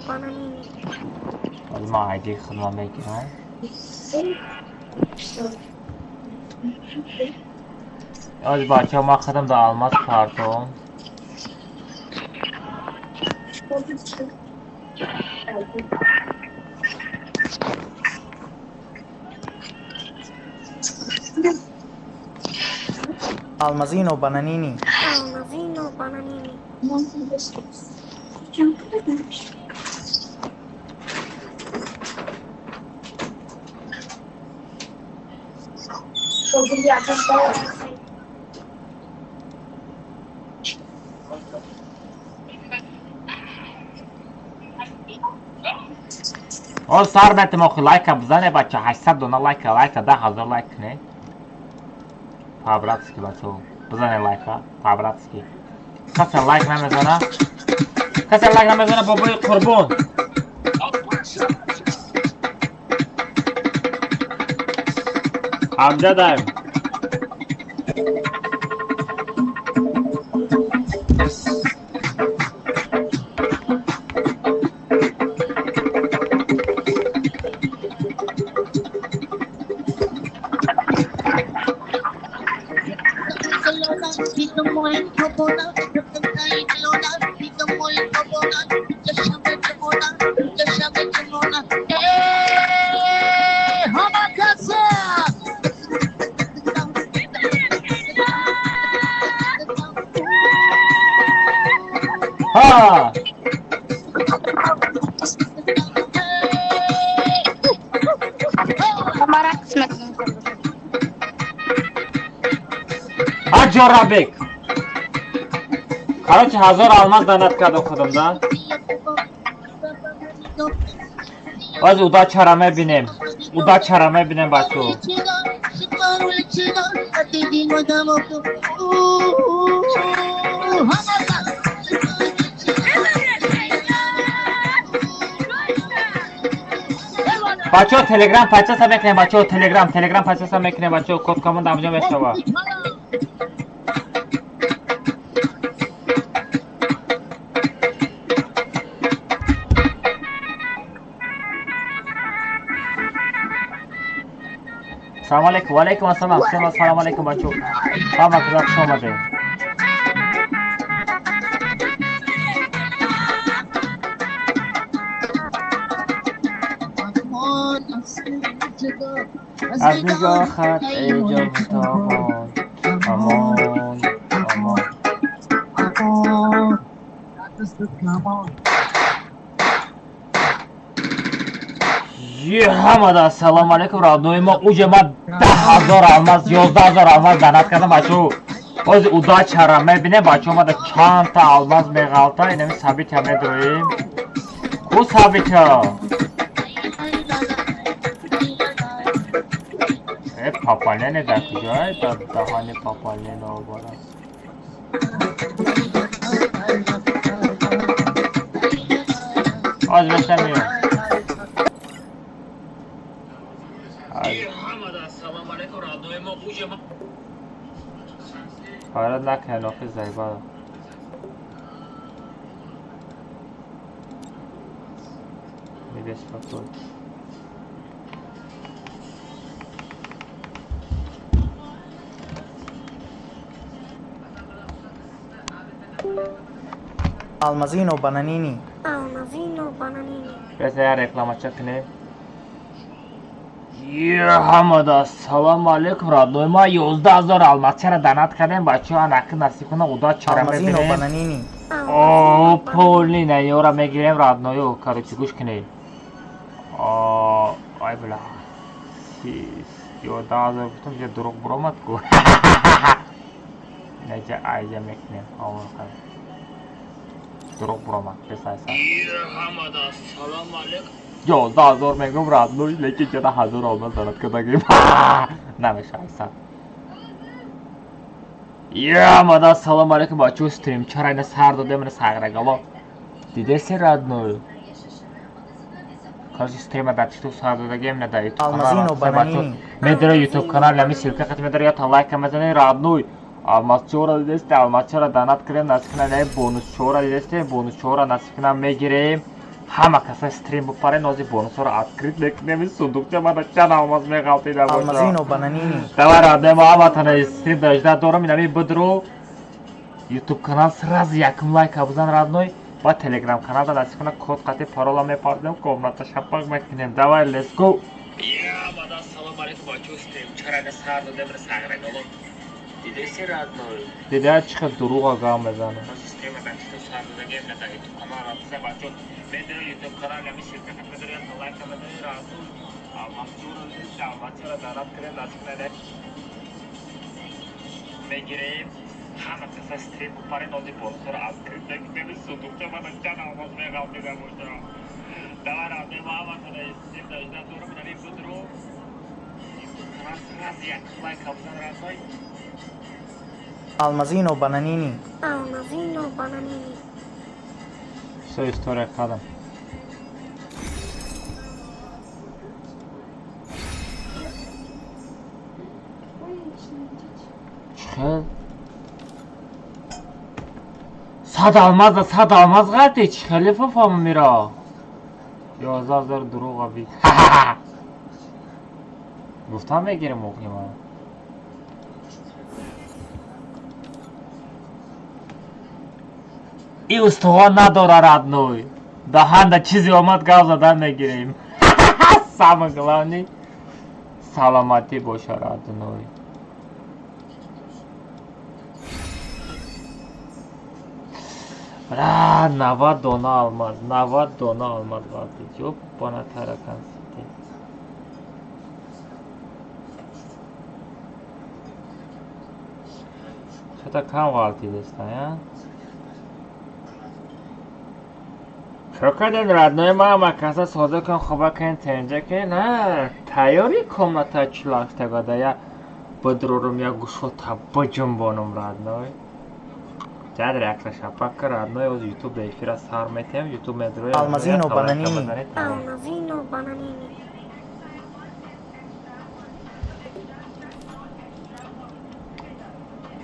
Bananini. Ман айди худма мегирам. Оз бачаҳо, ман худам да алмаз партом. Almazino Bananini. Almazino Bananini. Оз сар метем охи, лайка бизане, бача, 800 дона лайка, лайка, 10 000 лайк кунед. По-братски, бачаҳо, бизане лайка, по-братски. Касе лайк намезана, касе лайк намезана, бобои қурбон. Амҷадаем. Ҳа, Ма рақс мекунем. Ҳа, Ҷорабек. Короче, 1000 алмаз донат кардам худам да. Оз удачара мебинем. Удачара мебинем, бачаҳо. Бачаҳо, Телеграм подписаться мекунем, бачаҳо, Телеграм, Телеграм подписаться мекунем, бачаҳо, код команда ҳамҷо мешава. Салом алейкум, ва алейкум ассалом. Всем ассалому алейкум, бачаҳо. Ҳама куза хуш омадед. Аз нигоҳат, эй ҷонтобон, амон, амон. Е, ҳамада ассалому алейкум, родной мо. Уже ма 10 000 алмаз, 11 000 алмаз донат кардам, бачаҳо. Ҳозир удачара мебинем, бачаҳо, мада чандта алмаз меғалта. Инами события медроем. Ку события? Э, пополнение дар куҷое? Дар даҳани пополнение обора. Ҳозир беша меём. Ҳамада ассалому алейкум, родной мо. Уже ма Ҳайрат накунед, охи заиба. Не беспокой. Almazino Bananini. Almazino Bananini. Беса я рекламача кунем. Е, ҳамада ассалому алейкум, родной ма. 11 000 алмазчара донат кардем, бачаҳо, анаки насиб куна, удачара Almazino мебинем. Bananini. О, полный наёра мегирем, родною. Короче, гӯш кунед. О, ай бля. 11 000 гуфтам, ҷа дурӯғ буромад ку. Неҷа айҷа мекунем. Овон қай. Дурӯғ буромад. Бесайса. Ҳамада ассалому алейкум. 11 000 мегум, родной, лекин ҷада 1000 алмаз донат кардагим. Намеша, айса. Ҳамада ассалому алейкум, бачаҳо, стрим чара ина сар додем, ина сағрагало. Дидеси, родной? Короче, стрима дар TikTok сар додагем, на дар YouTube канал. Алмазино Бананини. Медара YouTube канал, ами ссылка қати медара, я та лайка мезанед, родной. Алмазчора дидесте, алмазчора донат кардем, насиб кунам, бонус чора дидесте, бонус чора насиб кунам мегирем. Ҳама каса стрим бупарен, ози бонусҳоро открыть мекунем. Ин сундукча мана чанд алмаз меғалтида боша. Алмазино бананини. Давай, родной мо, ҳаматона стрим дажда дорам. Инами бидро ютуб канал, сразу якум лайка бизан, родной, ба телеграм канал да насиб куна код қати парола мепардем, комната шапак мекунем. Давай, let's go. Салом алейкум, бачо, стрим чара сар додем, сагрегало. Дидеси, родной? Дида, чӣ хел дурӯға гап мезанам. Стрима да сар додагем да ютуб канал рафта, бачо. Медро ютуб канал ами ширкат медро, як лайка медро, родной. Алмазчуро, алмазчуро дарат кунем, насиб кунад мегирем. Ҳама каса стрим бупарен, ози бонусҳоро открыть мекунем. Сундукча мана чанд алмаз меғалтида боша. Давай, родной мо, ҳаматона стрим дажда дорам. Инами бидро ютуб канал, сразу як лайка бизан, родной. Алмазино бананини. Алмазино бананини. Все, история кадам. Чӣ 100 алмаз, 100 алмаз ғалти, чӣ хеле фофам мира? 11 000 дурӯға би. Гуфтам мегирем оқима. И устухон надора, родной. Даҳанда чизе омад, гав задан мегирем. Самое главное саломатӣ боша, родной. Бра, 90 дона алмаз, 90 дона алмаз ғалтид. Ёбана таракан сити. Чата кам ғалтидеста, я? Чо кардем, родной мама, каса соза кун, хуба кун, тенҷа кун, на, тайёри комната чилафтагада, я бидрорум, я гушота биҷунбонум, родной. Ҷадр якса шапак, родной, оз ютуб да эфира сар метем, ютуб медрои. Алмазино бананини. Алмазино бананини.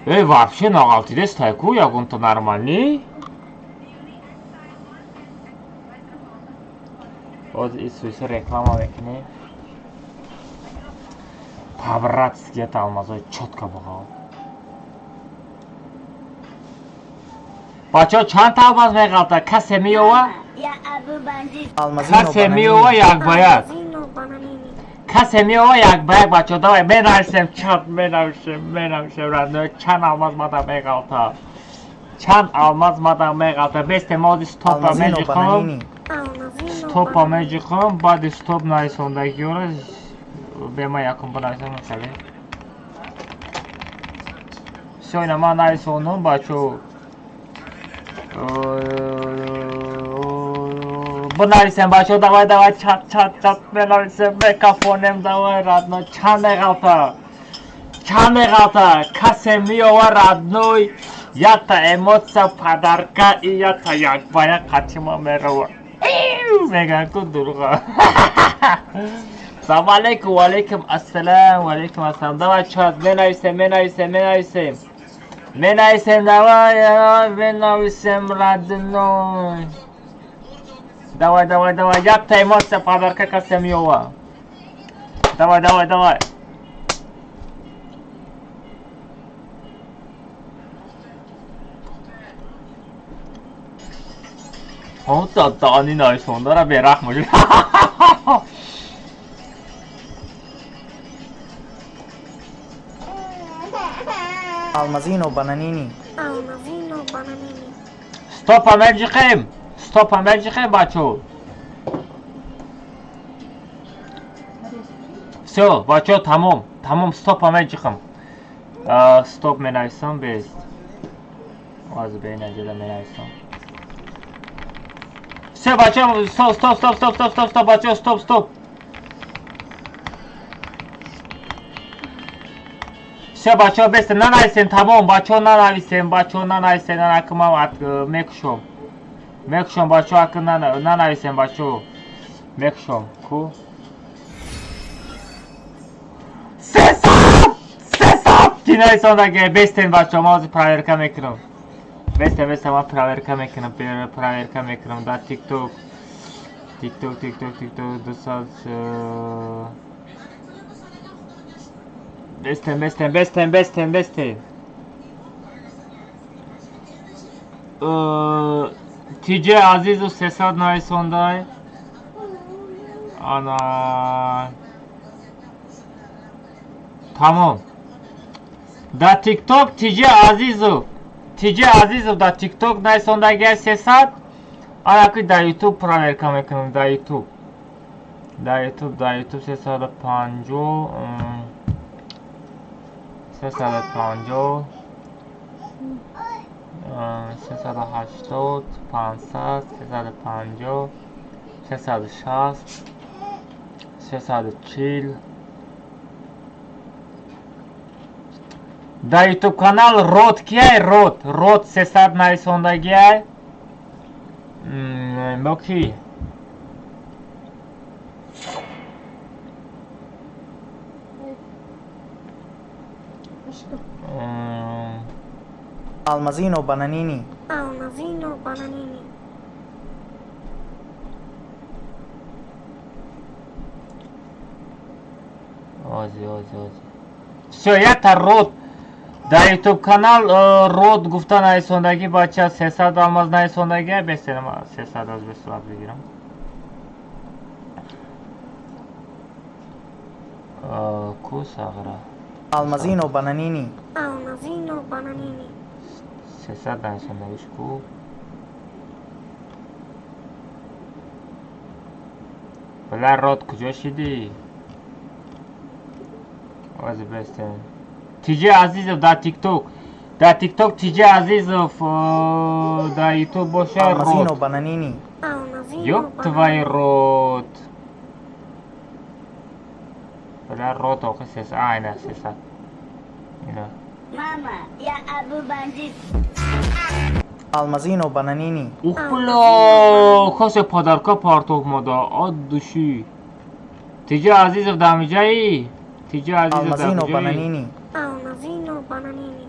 Эй, вообще нағалтидест ку, ягонта нормальный? Боз исуиса реклама мекунем. По-братски это алмазои чётко бағал. Бачаҳо, чанд та алмаз меғалта? Касе меёва? Алмазино Касе меёва бананини. як ба як. Алмазино бананини. Касе меёва як ба як, бачаҳо, давай менависем, чанд менависем, менависем, родной, чанд алмаз мада меғалта. Чанд алмаз мада меғалта. Бесте моди стопа Алмазино меҷиқам. бананини. Алмазино Стопа бананини. меҷиқам, баъди стоп нависондагиёро бема якум бинависам хеле. Всё, ина ман нависондум, бачаҳо. Бинависем, бачаҳо, давай, давай, чат, чат, чат, менависем, мекафонем, давай, родной, чанд меғалта? Чанд меғалта? Касе меёва, родной, якта эмоция подарка и якта як ба як қатима мерава. Мегӯянд ку дурӯға. Салом алейкум, ва алейкум ассалам, ва алейкум ассалам. Давай, чат, менависем, менависем, менависем. Менависем, давай, давай, менависем, родной. Давай, давай, давай, якта эмоция подарка касе меёва. Давай, давай, давай. Даани нависондара бераҳм шуд. Алмазино бананини. Алмазино бананини. Стопа меҷиқем. Стопа меҷиқем, бачо. Всё, бачо, тамом. Тамом, стопа меҷиқам. Стоп менависам без. Аз бенаҷада менависам. Всё, бачо, стоп, стоп, стоп, стоп, стоп, стоп, стоп, бачо, стоп, стоп. Всё, бачо, бесте, нанависем, тамом, бачо, нанависем, бачо, нанависем, нанакумам мекушом. Мекушом, бачо, ака нанависем, бачо. Мекушом, ку? 300! 300! Ки нависондаге, бестем, бачо, ман ҳозир проверка мекунам. Бестем, бестем, ман проверка мекунам, проверка мекунам дар TikTok. Тикток, тикток, тикток, 200. Бестем, бестем, бестем, бестем, бестем. Тиҷе Азизу 300 нависондай. Ана. Тамом. Дар Тикток Тиҷе Азизов. Тиҷе Азизов дар Тикток нависондагиай 300. Ана ки дар Ютуб проверка мекунам, дар Ютуб. Дар Ютуб, дар Ютуб 350, 350, 380, 500, 350, 360, 340. Дар Ютуб канал Род кияй? Род. Род 300 нависондагиай. Бо ки? Almazino Bananini. Almazino Bananini. Ози, ози, ози. Всё, якта Род. Дар Ютуб канал Род гуфта нависондагӣ бача 300 алмаз нависондагӣ, бесенам 300 аз бесурат бигирам. Ку сағра? Almazino Bananini. Almazino Bananini. 300 нависондагиш ку? Бла Род куҷо шидӣ? Ози бестем. Тиҷе Азизов дар Тикток. Дар Тикток Тиҷе Азизов, дар Ютуб боша Almazino Род. Bananini. Almazino Ёб твой рот. Бля Род охи 300. А, ина 300. Ина. Mama, ya Abu Bandit. Almazino Bananini. Ух, бля, хосе подарка партов мада, от души. Тиҷе Азизов дар миҷаи? Тиҷе Азизов дар Almazino куҷои? Bananini. Almazino Bananini.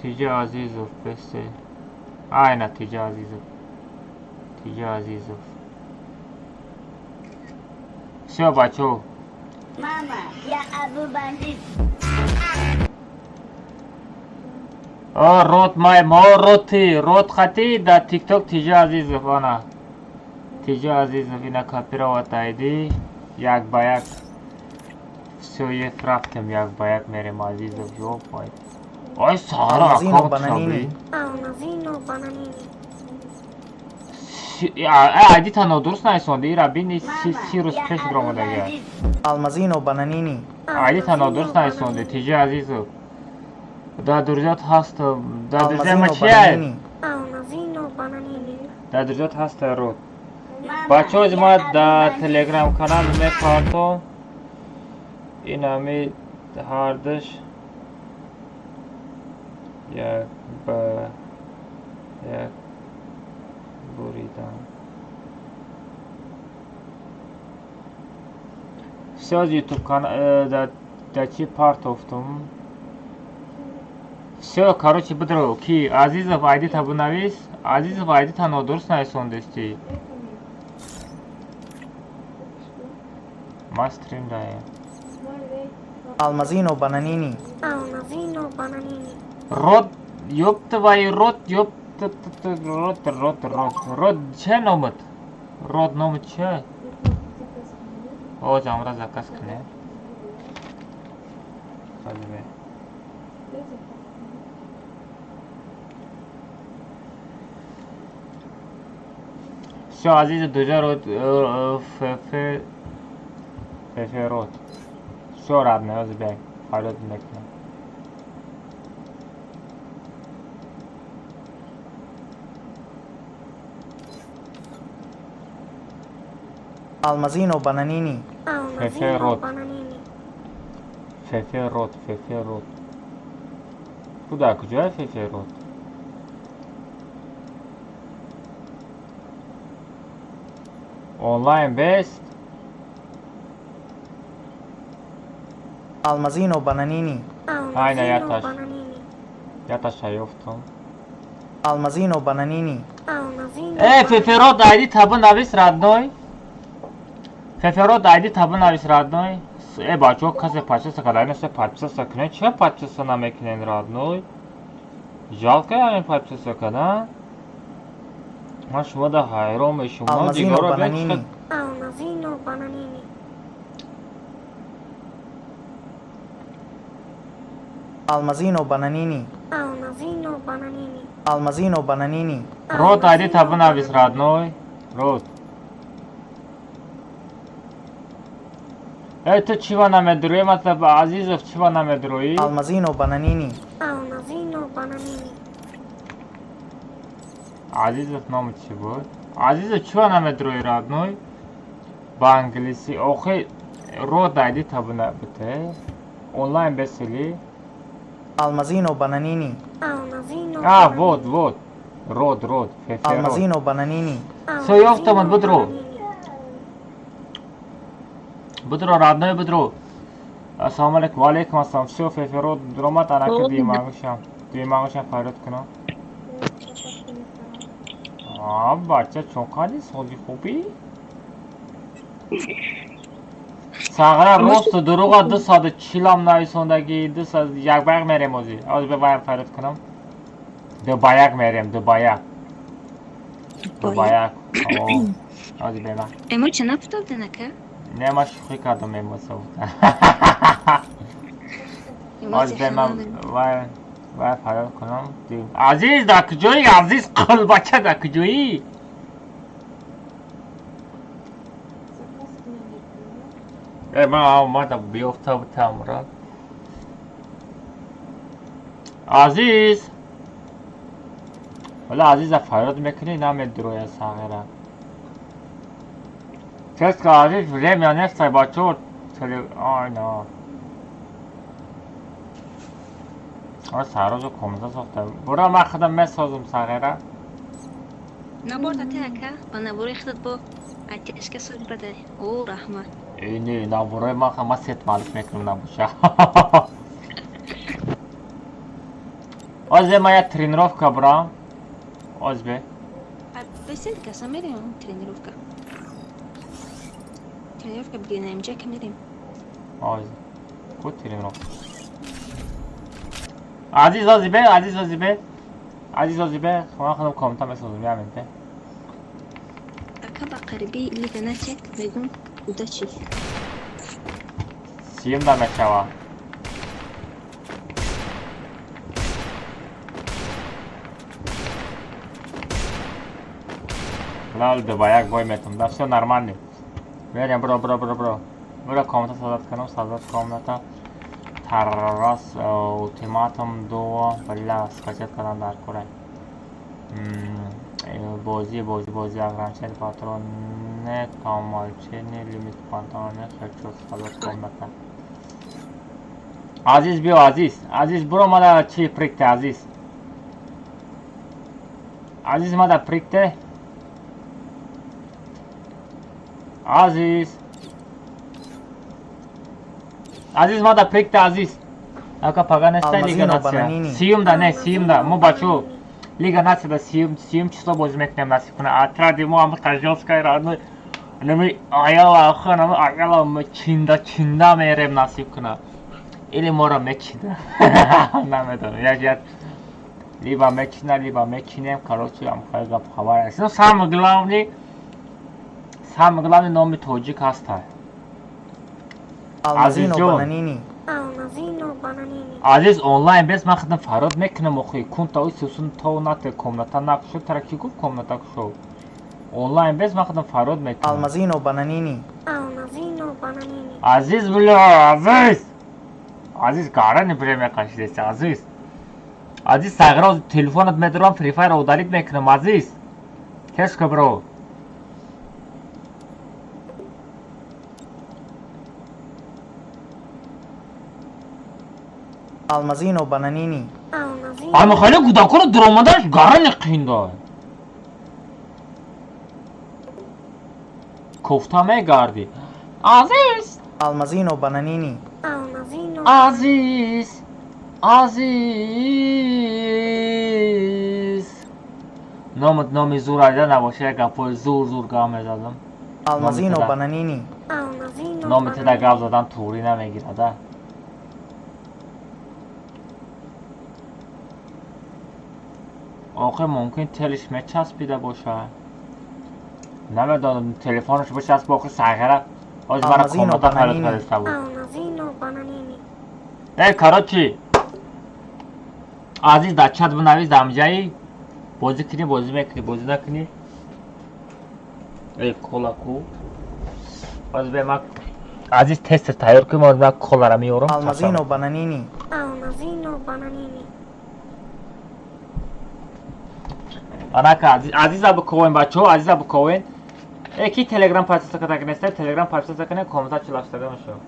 Тиҷе Азизов бесе. Айна Тиҷе Азизов. Тиҷе Азизов. Всё, бачо. Mama, ya Abu Bandit. О, Род май, мо Роти, Род хати дар Тикток Тиҷе Азизов ана. Тиҷе Азизов ина копировать ID як ба як. Всё, ек рафтем як ба як мерем Азизов, ёпай. Ой, Сара, Almazino аккаунт Bananini. шаби. Almazino Bananini. Айди та нодуруст нависонди, ира бини Mama, си рӯз ya пеш Abu ромадагия. Bandit. Almazino Bananini. Айди та нодуруст нависонди, Тиҷе Азизов. Дар дурҷот ҳаст, дар дурҷои ма Almazino чия? Bananini. Almazino Bananini. Дар дурҷот ҳаст Род. Mama, Бачаҳо ya ма Abu дар Bandit. Телеграм канал мепартом. Ин ҳами ҳардуш як ба як буридам. Всё, аз Ютуб канал дар чӣ партофтум? Всё, короче, бидро ки Азизов айди та бинавис. Азизов айди та нодуруст нависондести. Ма стрим даем. Almazino Bananini. Almazino Bananini. Род, ёб твою рот, ёб рот, рот, рот. Род че номат? Род номат че? О, замра заказ кне. Возьми. Всё, Азизов дуҷа род, фф, фф род. Всё, родной, озбек. Фарёд мекунам. Almazino Bananini. Almazino Род. Bananini. Фф род, фф род. Куда, куҷоя фф род? Онлайн бест? Almazino Bananini. Айна Almazino яташ. Bananini. Яташа ёфтум. Almazino Bananini. Almazino Феферот айди табу навис родной. Феферот айди табу навис родной. Бачо, касе подписаться кадай нест, подписаться кунед. Ча подписаться намекунед родной? Жалко ҳамин подписаться кадан. Ман шумо да ҳайрон мешум. Алмазино Бананини. Алмазино Бананини. Алмазино Бананини. Алмазино Бананини. Алмазино Бананини. Рот айди табу навис родной. Рот. Ту чива намедурӯӣ? Масалан, Азизов чива намедурӯӣ? Алмазино Бананини. Алмазино Бананини. Азизов номи чӣ буд? Азизов чива намедурӯӣ родной? Ба англисӣ. Охи рот айди табу набуте. Онлайн бесили. Алмазино Бананини. Алмазино. А, вот, вот. Род, род. Алмазино Бананини. Всё, ёфтамад, будро. Будро, родной, будро. Ассалому алейкум, ва алейкум ассалом. Всё, Феферот ромад, анака димагушам. Димагушам фарёд кунам. А, бача, чон кардӣ? Сози хубӣ? Сағра росту дурӯға 240 нависондагӣ, 200 як ба як мерем озӣ. Озӣ бе ваям фарёд кунам. Ду ба як мерем, ду ба як. Ду ба як. Озӣ бе ма. Эмоция напутавда нака? Не, ман шӯхӣ кардам эмоция. Озӣ бе ман вай вай фарёд кунам. Азиз дар куҷоӣ? Азиз қулбача дар куҷоӣ? Ман омадам биёфта бутам рад. Азиз. Вале Азиза фарёд мекунӣ намедуроя сағира. Теска Азиз время нестай бачо. Ай на. А сарозу комната сохта. Бура ман худам месозум сағира. Наборда те ака, ба набори худат бо атишка соз бадай. О, раҳмат. Не, наборои ман ма сет малик мекунам набоша. Озе ман як тренировка бурам. Оз бе. Бесед каса мерем тренировка. Тренировка бигирем, ҷака мерем. Оз. Ку тренировка. Азиз ози бе, Азиз ози бе. Азиз ози бе, ман худам комната месозум, яминте. Ака ба қариби лига нация мегум удачи. Сиюм да мешава. Лал ду ба як бой метум. Да всё нормально. Мерем бро бро бро бро. Бро комната создать кунам, создать комната. Тарас ультиматум 2 бля скачать кардам дар курай. Бозӣ бозӣ бозӣ ограничение патрон не камолчени лимит пантоне хочу создать комната. Азиз биё Азиз. Азиз бро мада чи прикте Азиз. Азиз мада прикте. Азиз. Азиз мада прикте Азиз. Ака пага нестай Лига Нация. Сиюм да не, сиюм да. Мо бачо Лига Нация да сиюм число бозӣ мекунем насиб кунад. Отряди мо ҳам Тажовская родной. Нами аяла охир нами аяла чинда чинда мерем насиб кунад. Или моро мечина. Намедонам. Як як либо мечина, либо мечинем. Короче, ам хеле гап хабар аст. Но самое главное, самое главное номи тоҷик ҳастай. Алмазино Бананини. Алмазино Бананини. Азиз онлайн бес ман худам фарёд мекунам охи. Кунта ой сусун то нате комната накушо тара ки гуфт комната кушо. Онлайн бес ман худам фарёд мекунам. Алмазино Бананини. Алмазино Бананини. Азиз бля, Азиз. Азиз гарани время кашидеси Азиз. Азиз сағира телефонат медорам Free Fire удалить мекунам Азиз. Кешка бро. Алмазино Бананини. Ама хеле кӯдакоро дуромадааш гарани қиин дор. Кофта мегардӣ. Азиз. Алмазино Бананини. Алмазино. Азиз. Азиз. Номат номи зур айда набоша, як гапҳои зур зур гап мезадам. Алмазино Бананини. Алмазино Номи теда Бананини. Гап задан туғрӣ намегирада. Охир мумкин телиш мечаспида боша. Намедонам, телефонаш бичаспа, охир сағира. Ҳозир мара Алмазино комната фарёд Бананини. кардиста буд. Алмазино Бананини. Э, короче, Азиз, дар чат бинавис, дар ҳамҷаи бозӣ кунӣ, бозӣ мекунӣ, бозӣ накунӣ. Э, кола ку? Ҳозир бе ман Азиз тест тайёр кунем, ҳозир ман колара меорам. Алмазино Бананини. Алмазино Бананини. Анака Азиз, Азиза биковен, бачаҳо, Азиза биковен. Э, ки Телеграм подписка кардак неста, Телеграм подписка кунед, комната 48 мешавад.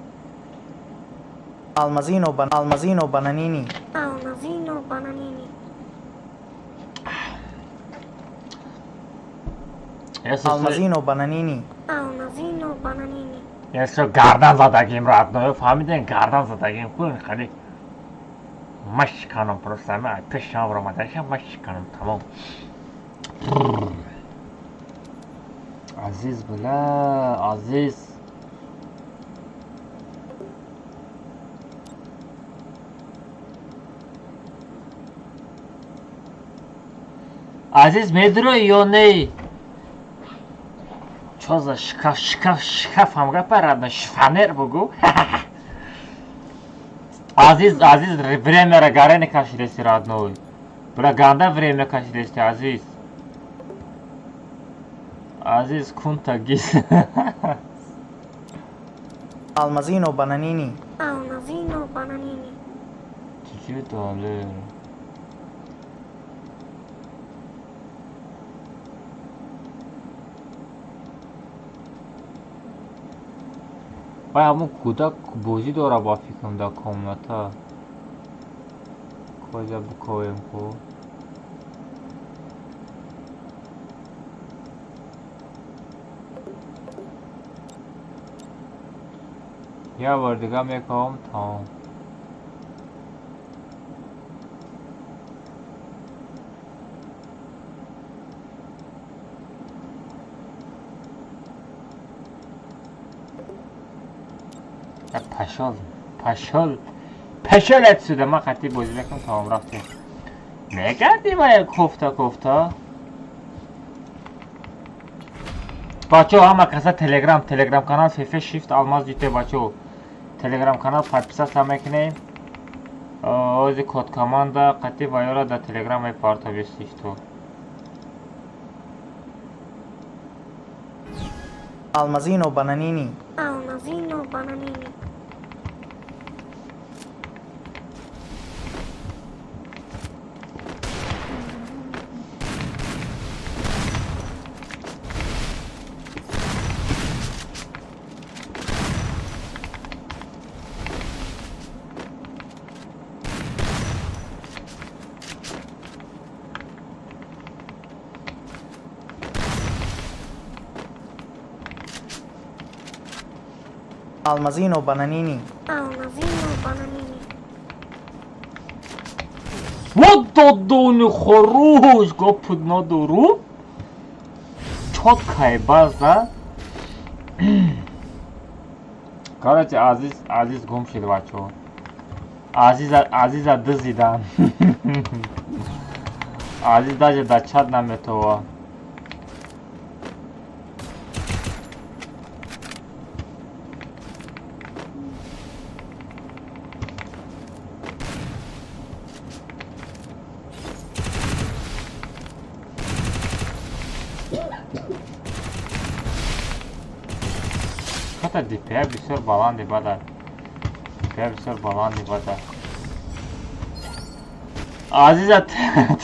Алмазино Бан Алмазино Бананини. Алмазино Бананини. Алмазино Бананини. Алмазино Бананини. Ясо гардан задагим, родной, фаҳмиден, гардан задагим, ку хеле машканам просто, ама пешам ромадаша машканам, тамом. Азиз, бля, Азиз. Азиз медрои ё не? Чо за шкаф, шкаф, шкаф ҳам гапа, родной, шфанер бугу. Азиз, Азиз, время гарени кашидеси, родной. Бля, ганда время кашидеси, Азиз. Азиз кунта гис. Алмазино Бананини. Алмазино Бананини. Чӣ долер? Вай, ҳамун кӯдак бозӣ дора ба фикрам дар комната. Козя биковем ку. Як бор дига мекавам, тамом. Пошёл, пошёл, пошёл отсюда. Ман қатъи бозӣ мекунам, тамом, рафтем. Мегардӣ ва кофта кофта. Бачаҳо, ҳама каса Телеграм, Телеграм канал Фефе Шифт Алмаз Ҷите, бачаҳо. Телеграм канал подписаться мекунем. Ози код команда қатъи ваёра дар Телеграм мепарта бисишту. Алмазино Бананини. Алмазино Бананини. Алмазино Бананини. Алмазино Бананини. Вот додони хорош, гопуд надору. Чоткай база. Короче, Азиз, Азиз гум шид, бачаҳо. Азиза, Азиза дизидан. Азиз даже дар чат наметова. Хата ДПА бисёр баланди бада. ДПА бисёр баланди бада. Азиза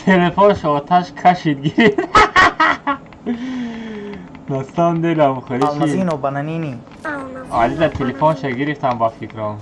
телефонш оташ кашид гирифт. На самом деле ам хеле Алмазино Бананини. Алмазино Азиза телефонша гирифтам ба фикрам.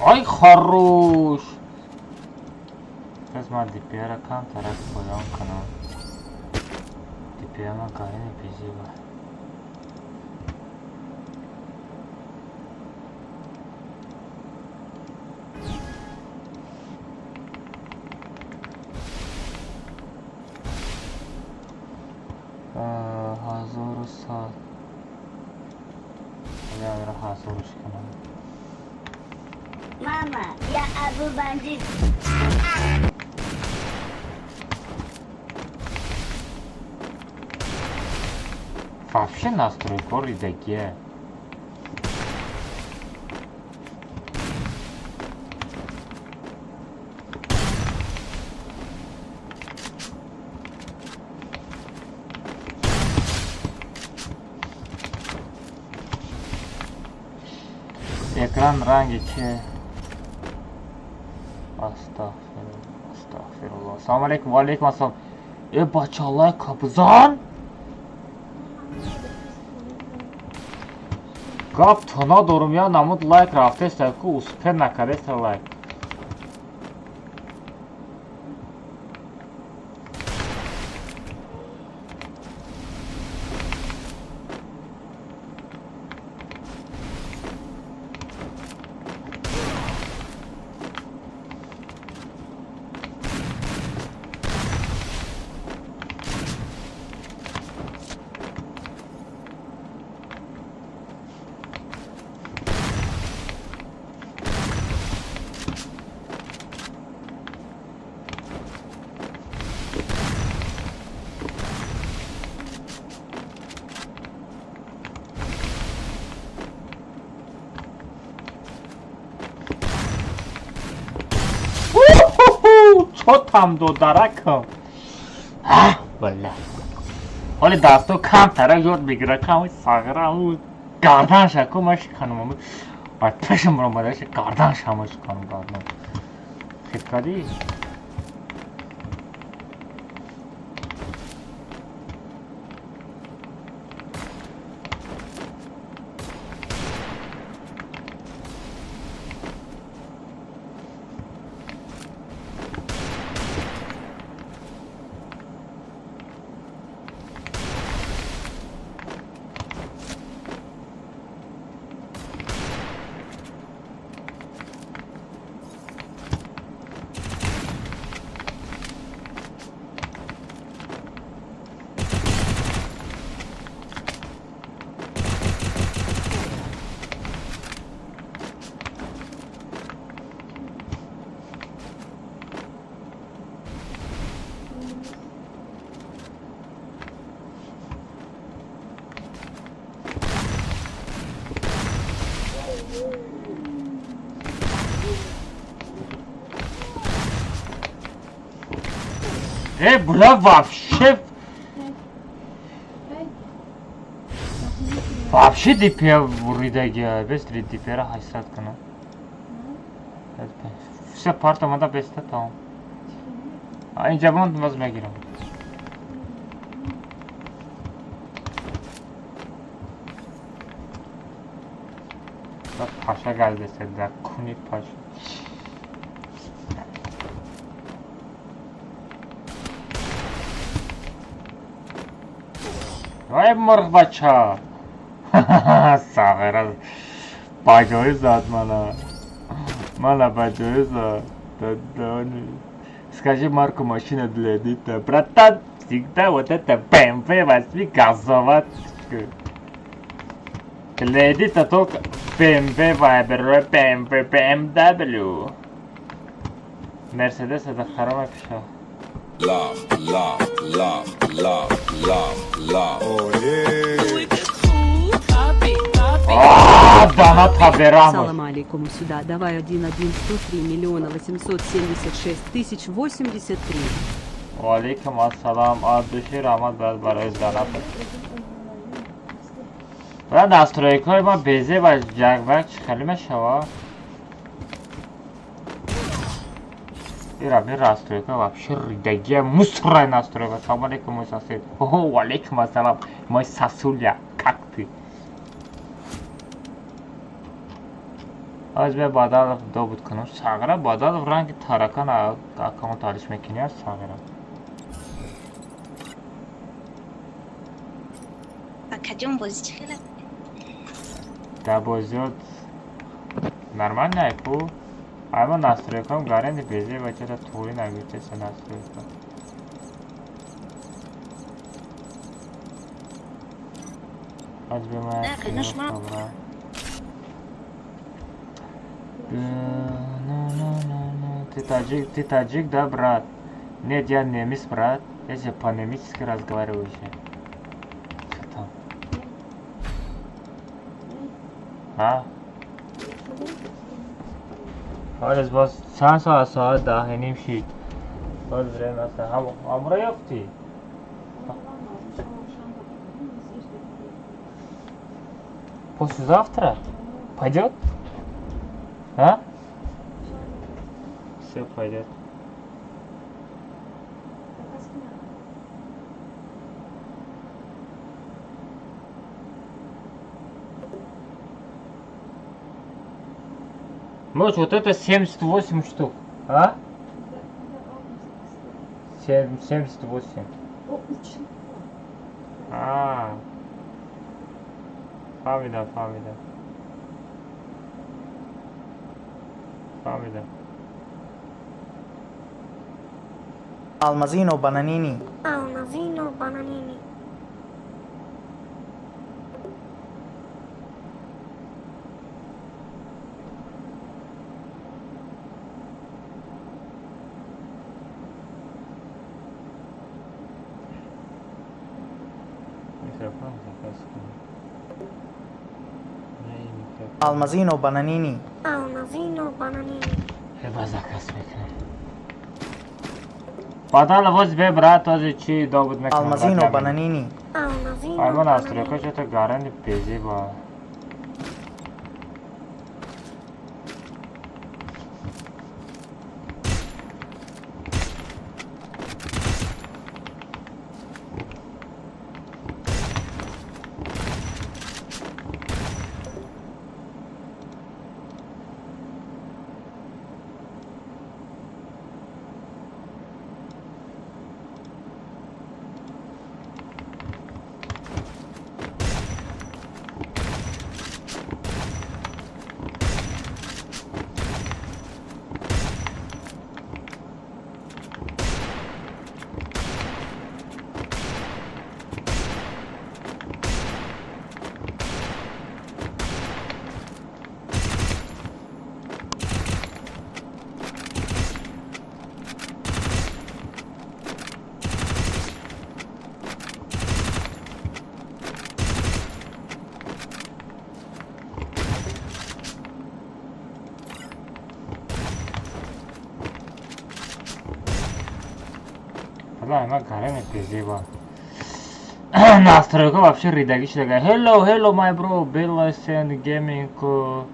Ай, хорош! Сейчас ма DPR камтарак поён кунам. DPR ма гарини безеба. Ҳазору сад. Ягра ҳазоруш кунам. Мама, я Абу Бандит. Вообще настройка ридагия. Экран ранги че? Астағфируллоҳ, астағфируллоҳ. Ассалому алайкум, ва алайкум ассалом. Э, бача, лайк бизан? Гап то надорум, я намуд лайк рафтеста, ку успе накардеста лайк. Чотам додаракам. Валла. Ҳоли дасто камтара ёд мегира, кам сағира гардан шаку ма шиканам. Ай пешам омада гардан шама шиканам гардан. Хит кардӣ? Э, бля, вообще... Вообще DP буридагия, без DP ра 800 кунам. Все парт омада беста тамом. Инҷа монд боз мегирам. Паша газдеса да куни паша. Вай мурғ бача. Сағира баҷои зад мана. Мана баҷои зад. Дадони. Скажи марку машина для Эдита. Братан, всегда вот это BMW возьми газовать. Для Эдита только BMW Viber, BMW, BMW. Mercedes это харама пиша. Love, love, love, love, love, love. Oh yeah. Да, Салам алейкум, сюда давай 1 1 103 миллиона 876 тысяч 83. Валейкум ассалам, от души раҳмат барои занат. Бра настройкаи ма безе ва ҷагвак чӣ хеле мешава? Ира ми настройка вообще ридагия мусорная настройка. Салам алейкум, мой сосед. О, валейкум ассалам, мой сосуля, как ты? Аз бе Бадалов добуд кунам. Сағира Бадалов ранги таракан аккаунт алиш мекунӣ аз Сағира. Акаҷон, бозӣ чӣ хела? Да, бозиёт нормально ку. Айма настройкам гаранди безе бачара туғри нагиртеса настройка. Аз бе ма Да, конечно. Ты таджик, ты таджик, да, брат? Нет, я немец, брат. Я же по-немецки разговариваю еще. Что там? А? Ҳолез боз чанд соат, соат 10:30 шид. Боз время аст. Ҳамро ёфтӣ? Послезавтра? Пойдет? А? Все пойдет. Может, вот это 78 штук, а? 78. А. Фамида, фамида. Фамида. Алмазино бананини. Алмазино бананини. Микрофон заказ кун. Не, микрофон. Алмазино бананини. Алмазино бананини. Ба заказ мекунам. Баъдан воз бе, брат, този чи добуд мекунам. Алмазино бананини. Алмазино Айма бананини. настройка что-то гаранди безе ба. Валлаҳи ман гарами безеба. Настройка вообще ридагӣ шудага. Hello, hello my bro, Bella Sand Gaming go.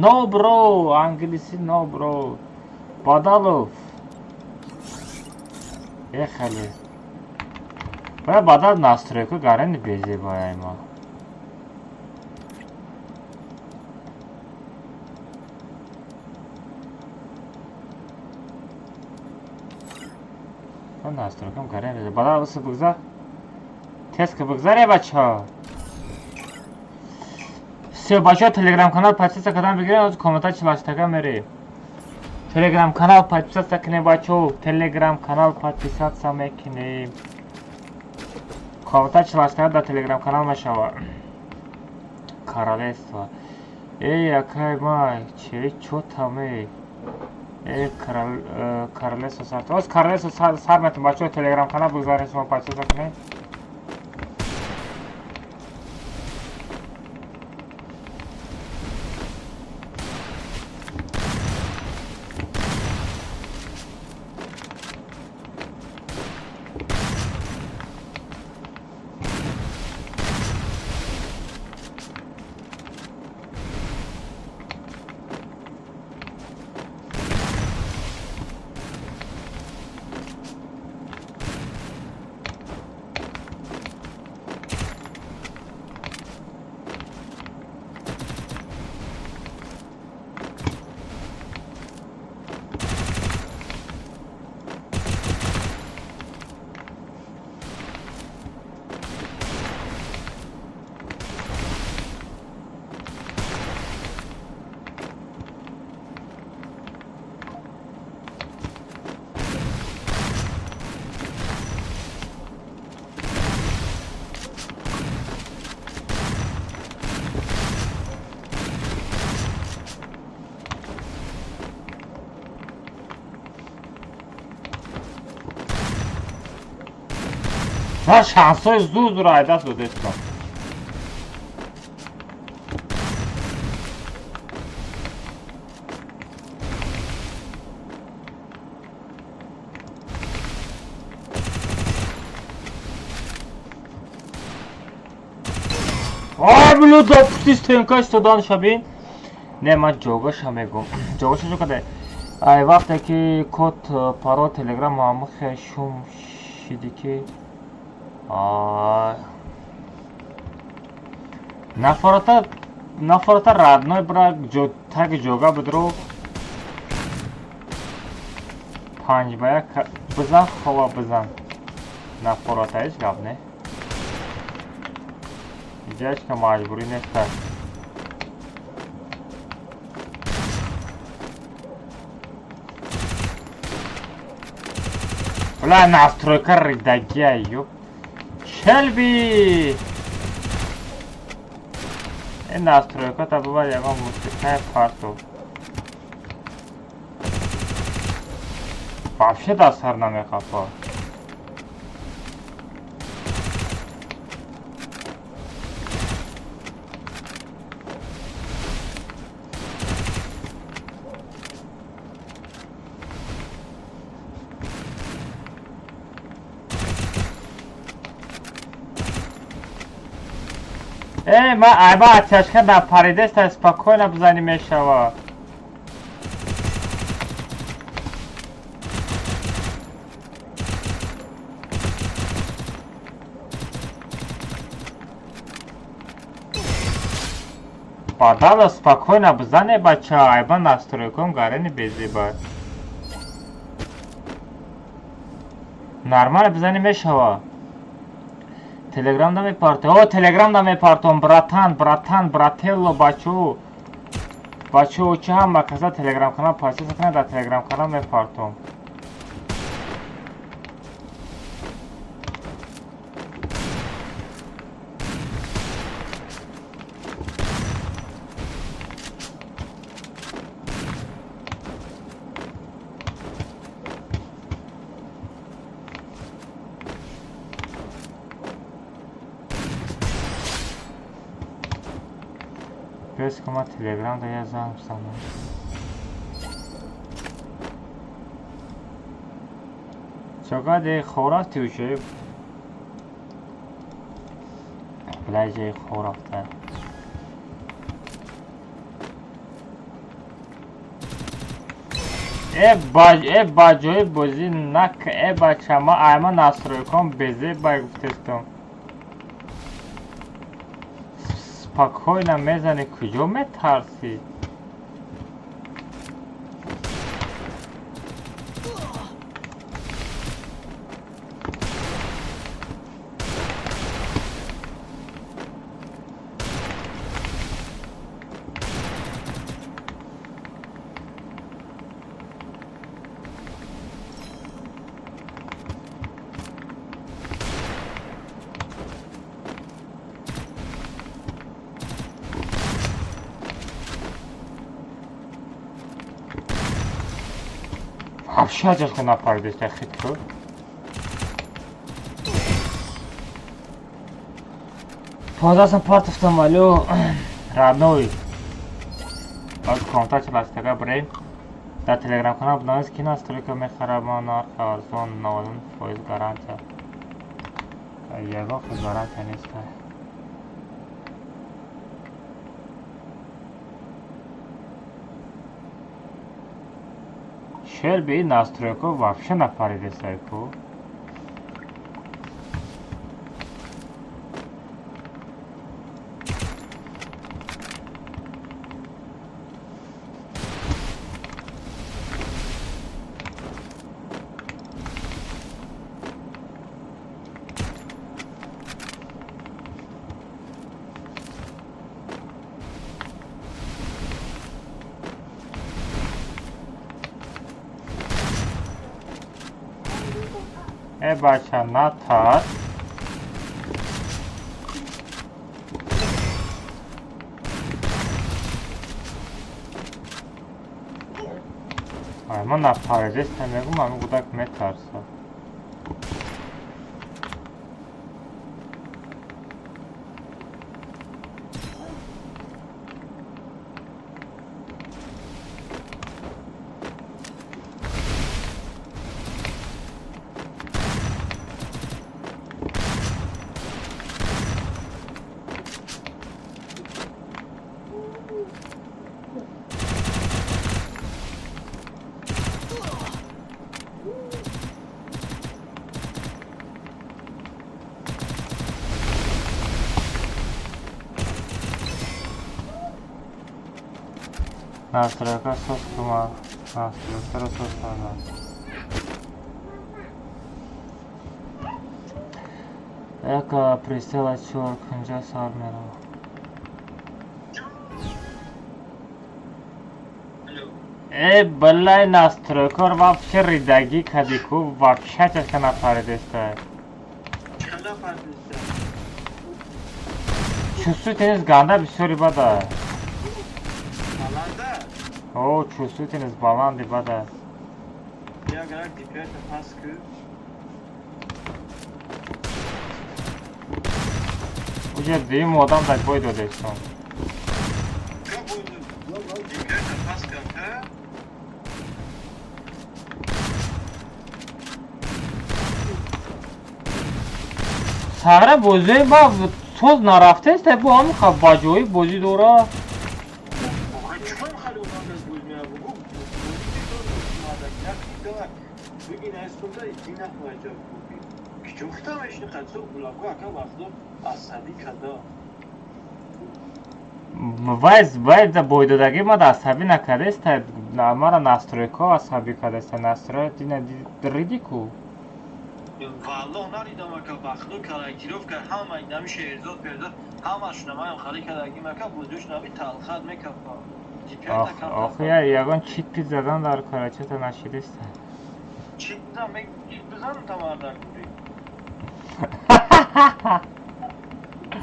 No bro, англиси no bro. Бадалов. Ехали. Бая бадал настройка гарани безеба ма. Настройкам гарани. Бадал васа бигзар. Теска бигзаре бача. Все, бача, телеграм-канал подписаться кадан бигирен, оз комментар чилаштага мери. Телеграм-канал подписаться кунем, бачо, телеграм-канал подписаться мекунем. Комментар чилаштага дар телеграм-канал мешава. Королевство. Эй, акай май, че чо там эй? Эй, королевство сар. Оз королевство сар метун, бачо, телеграм-канал бигзарем, шумо подписаться кунем. Ман шансҳои зур зур айдаст додестам. Блю, да пушти стенка истодан шабин. Не, ман ҷогаша мегум. Ҷогаша ҷо каде. Ай вақте ки код парол телеграм ҳамахе шум шиди ки нафарата родной бра таги ҷога будро 5 ба 1 бизан, хова бизан. Нафарата ҳеҷ гап не. Иҷа маҷбурӣ неста. Бля, настройка ридагия, ёп. Шелби! Ин настройка та бувад ягон мусиқаи партов. Вообще дар сар намехапа. Э, ма айба оттяжка напаридеста, спокойно бизанӣ мешава. Бадала спокойно бизане, бача, айба настройком гарени безеба. Нормально бизанӣ мешава. Телеграм да мепарто. О, телеграм да мепартом, братан, братан, брателло, бачо. Бачо, чӣ ҳама каса телеграм канал подписка кунад, дар телеграм канал мепартом. Бес ки ман телеграм да я занг бизанам. Чогаде хоб рафти уже? Блажи хоб рафта. Э ба э ба ҷои бозӣ нак, э бача, ма айма настройком безе бай гуфтестам. Спокойно мезанӣ, куҷо метарсӣ? Вообще оттяжка напаридеста хитко. 15 сом партофтам, алё, родной. Баъд контакт ластага бирем. Дар телеграм канал бинавис ки настройка мехарам, нарх арзон, 99% гарантия. Ягон хел гарантия нест. Шелби настройка вообще напаридеста ку. Э бача, натарс. Ай, ман напаридеста мегум, ами гудак метарса. Настройка соз кума. Настройка соз кардам. Яка присела чор кунҷа сар мерава. Э, балай настройкор вообще ридагӣ кади ку вообще чашка нафаридеста. Чувствительность ганда бисёри бада. О, чувствительность баланди бада. Уже дуюм одам дар бой додестон. Сағра бозии ба соз нарафтест, бо ҳамин баҷои бозӣ дора. Вай вай бойдодагӣ мада асабӣ накардест, мара настройка асабӣ кардест, настрой дина риди ку. Валлоҳ наридам ака, вақту корректировка ҳама нами шеързод перзод ҳамашона маям хали кардагим ака, бозиёш наби талхат мекафа. Охи ягон чит пит задан дар карачата нашидест. Чит бизан, чит бизанам тамардар гури.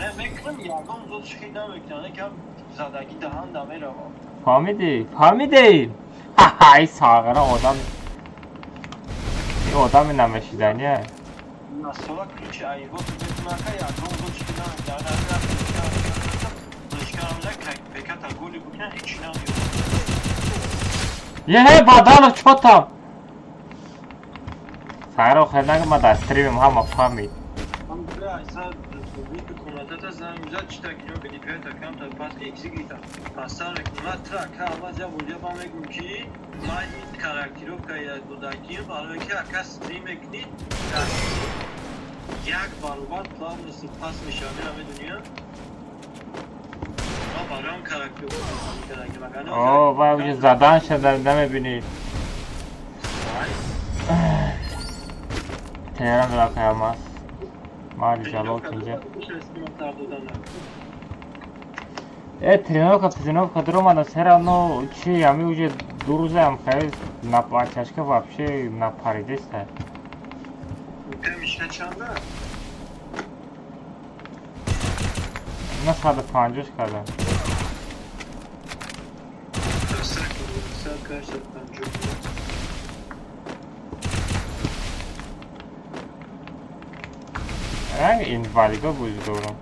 Не мекунам, ягон зод шихи намекунам, якам задагӣ даҳан дамеравам. Фаҳмидӣ? Фаҳмидӣ? Ай сағира одам. Одами намешидания. Насола ключи айвот бетмака ягон зод шихи намекунам. Еҳе, бадалов чотам. Сағира охир нага ма дар стримим ҳама фаҳмид. Як баробар плавности пас мешавад, медонӣ? О, вай уже задан шуда намебинӣ. Телеграм дора каямас. Мари ҷалол инҷа. Э, тренировка, тренировка дуромада, все равно чи ами уже ду рӯзаам хеле на чашка вообще напаридеста. На 150 кардам. Ранг инвалидо бозӣ дорам.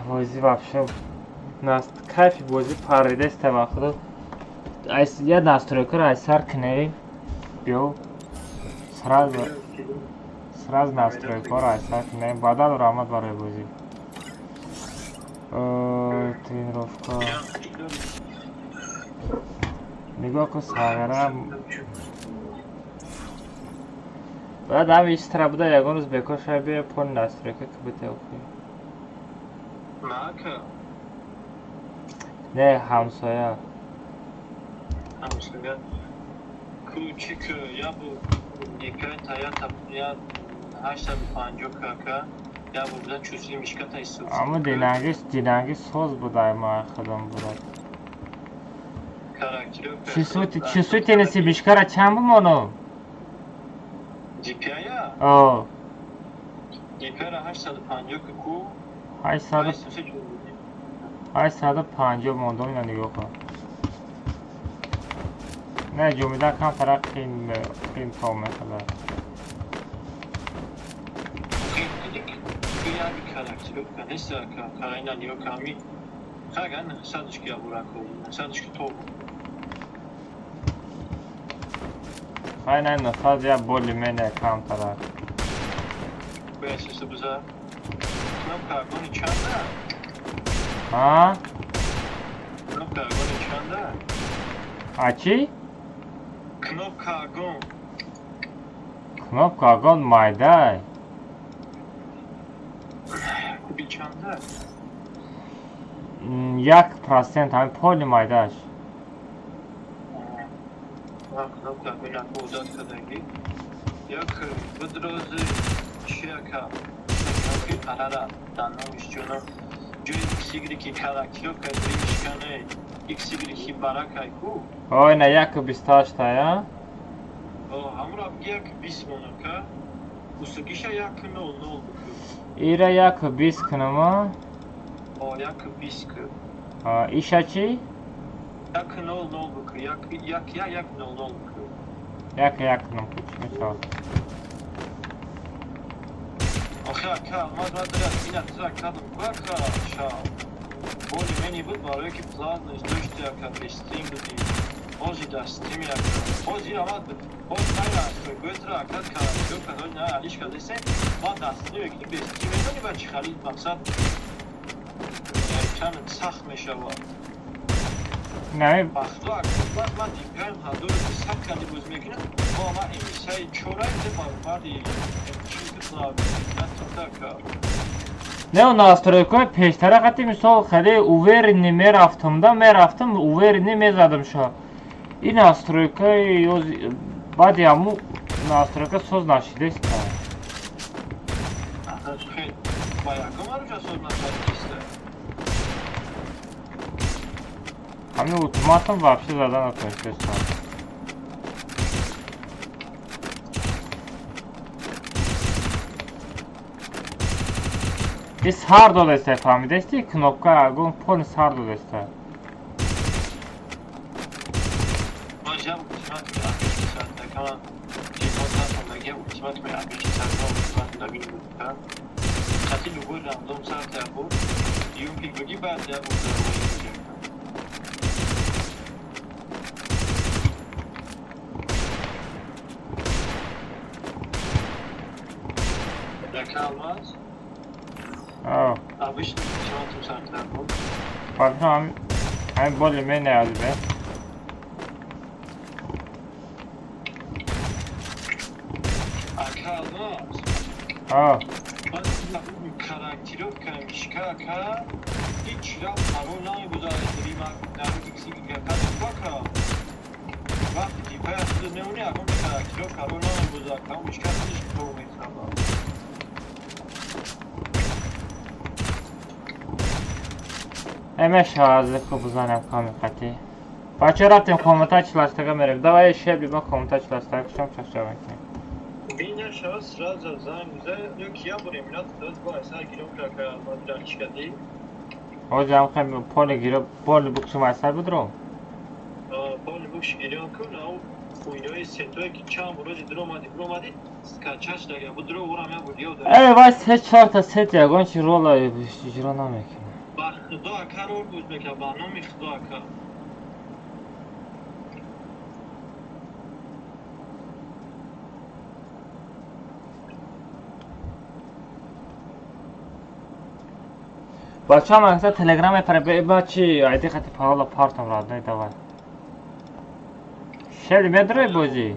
Бозӣ вообще кайфи бозӣ паридеста ба худо. Я настройкаро аз сар кунем, биё сразу сразу настройкаро аз сар кунем. Баъдан раҳмат барои бозӣ. Тренировка. Нигоҳ кун сағира. Баъд ҳам истра буда ягон рӯз бекор шава биё пон настройка ки битеохӣ. Не, ҳамсоя. Ҳамсоя. Ку чи ку я бу DPI я та я 850 кк я бу бизан чусли мишката исто. Аммо динанги динанги соз буда ма худам буда. Чувствительности мишкара чанд бумонам? DPI я? О. DPI ра 850 ку. 800 850 мондам ина нигоҳ кун. Не, ҷумида камтара қин қин то мехӯрад. Хай не, нусад я боли мене камтара. А? А чӣ? Кнопка огонь. Кнопка агон майдай. Чанда? 1% ҳамин поли майдааш. Кнопка бина одат кардагӣ. Як бидрози чи ака? Кнопки арара даномиш ҷоно. Ҷои XY ки характеровка ишкане XY ки баракай ку? Ой, на 1.28 я? Ҳамро 1.20 монака. Усугиша 1.00 буку. Ира 1.20 кунама? О, 1.20 ку. Иша чи? 1.00 буку. 1.1.0 буку. 1.1 ку чӣ мешавад? Охе ака, ман дара ина тра кардам ку ака ша. Боли мени буд барое ки платность дошти ака бестим буди. Ҳози дастими ака. Ҳози рамад буд. Ҳози найра гӯтра ака каратёка ҳози на алишка десе. Ма дастими ки бестим медони ба чи харид мақсад чанд сахт мешавад. Не. Бахто ака, ман дипем ҳазор сад кади боз мекунам. Мо ма эмисаи чорай де баробари Не, настройкаи пештара қати мисол хеле уверенный мерафтам да мерафтам уверенный мезадам ша. Ин настройкаи баъди ҳаму настройка соз нашидеста. Ҳамин ултиматум вообще зада натонистеста. И сар додеста, фаҳмидести? Кнопка агон пони сар додеста. Ҳамин боли менеяд бе. Ака алмаз. Характеровка мишка ака ҳеҷ рафт парол намегузарад римака. Вақти дипая худ мемонӣ ягон характеровка рол намегузарад, тамом мишка худаш кор мехӯрад. Мешавад ку бизанем ками қатӣ. Бача рафтем комната чилаштага мерем. Давай шеби ма комната чилаштага шом чашча мекунем. Бина шавад сразу занг биза ё кия бурем минат сразу бо айсар гиром кака мадра кади. Ҳоҷи ҳам хем поли гиро поли букшум айсар будром. Поли букш гиром кун ау хуйнои сетое ки чанд рӯзи дуромади буромади скачаш дага будро урам я буд ё. Э вай се чорта сет ягон чи рола иҷро намекунад. Ба худо ака рол буд мека ба номи худо ака. Бачаам акса телеграм мепаре ба чи айди хати парола партам родной давай. Шели медрои бозӣ?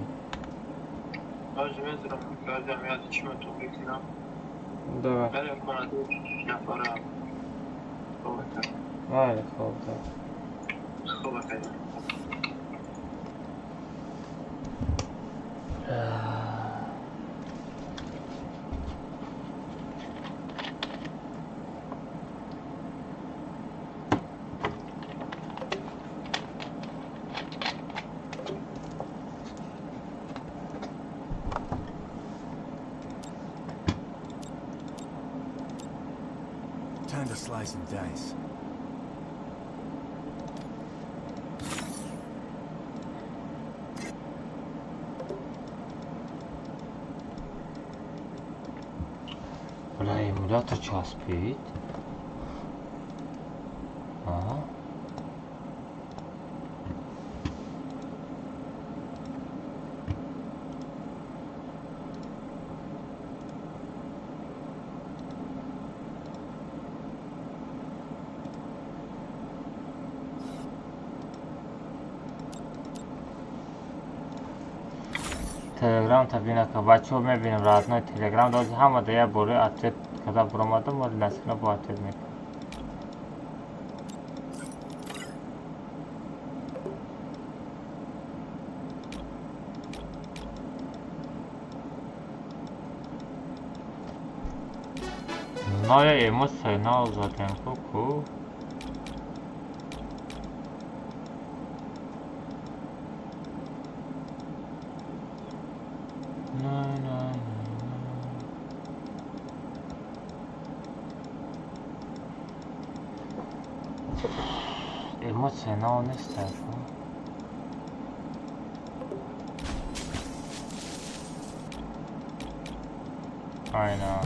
Бозӣ медрам, кардам яд чима ту мекунам. Давай. Майли, хоб, да. Хоб ака. Time to slice and dice. Бля, эмулятор часпид. Ага. Телеграм та бинака, бачаҳо, мебинем, родной. Телеграм дози ҳама да як бори ответ када буромадам, вале насиб бо ответ мекунам. Ноя эмоция нав задем ку. На, на, на, на. Эмоция нав неста. Айна.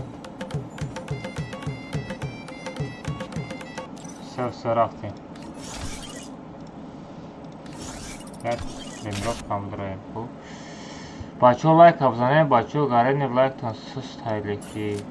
Все, все, рафтем. Як тренировка ҳам дорем ку. Бачаҳо, лайк бизанем, бачаҳо, гарени лайктон суст ки.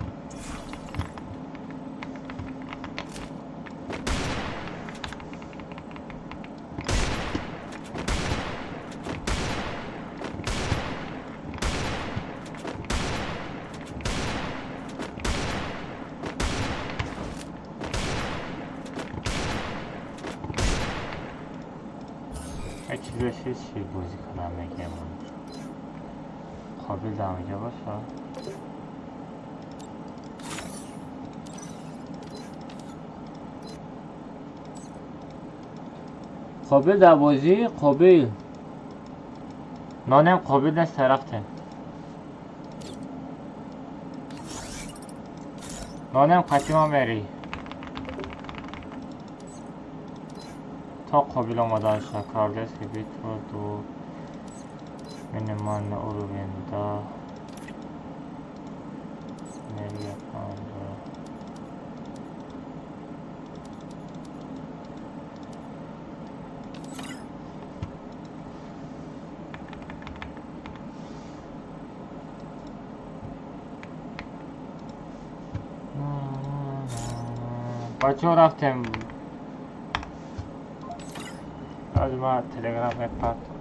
Як чизе чиз бозӣ кардам, мегӯям, қобил дар инҷа боша. Қобил дар бозӣ, қобил нонем, қобил нест, рафтем. Нонем, қатима мери то қобил омаданша. Королевский битва ду, минимальный уровень, да, энергия панҷа. Бачаҳо, рафтем. Аз ма телеграм мепартам.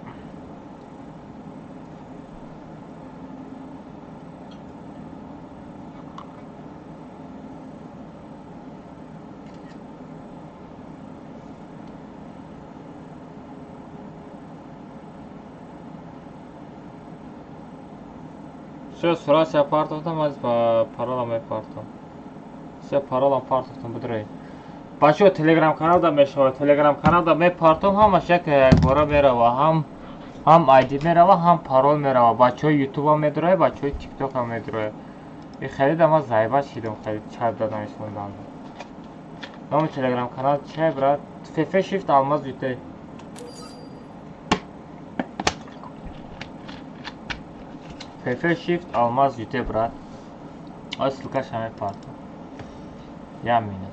Все, сурат партофтам, аз паролам мепартам. Все, паролам партофтам, бидуред. Бачаҳо, телеграм каналда мешавад, телеграм каналда мепартом, ҳамаш як якбора мерава, ҳам айди мерава, ҳам парол мерава. Бачаҳои ютубам медурояд, бачаҳои тиктокам медурояд. И хеле ма заебать шидам, хеле чат дада нишондан. Номи телеграм канал чия, брат? Фефе шифт алмаз юте. Фефе шифт алмаз юте, брат. Ой, ссылкаша мепартам. Я минут.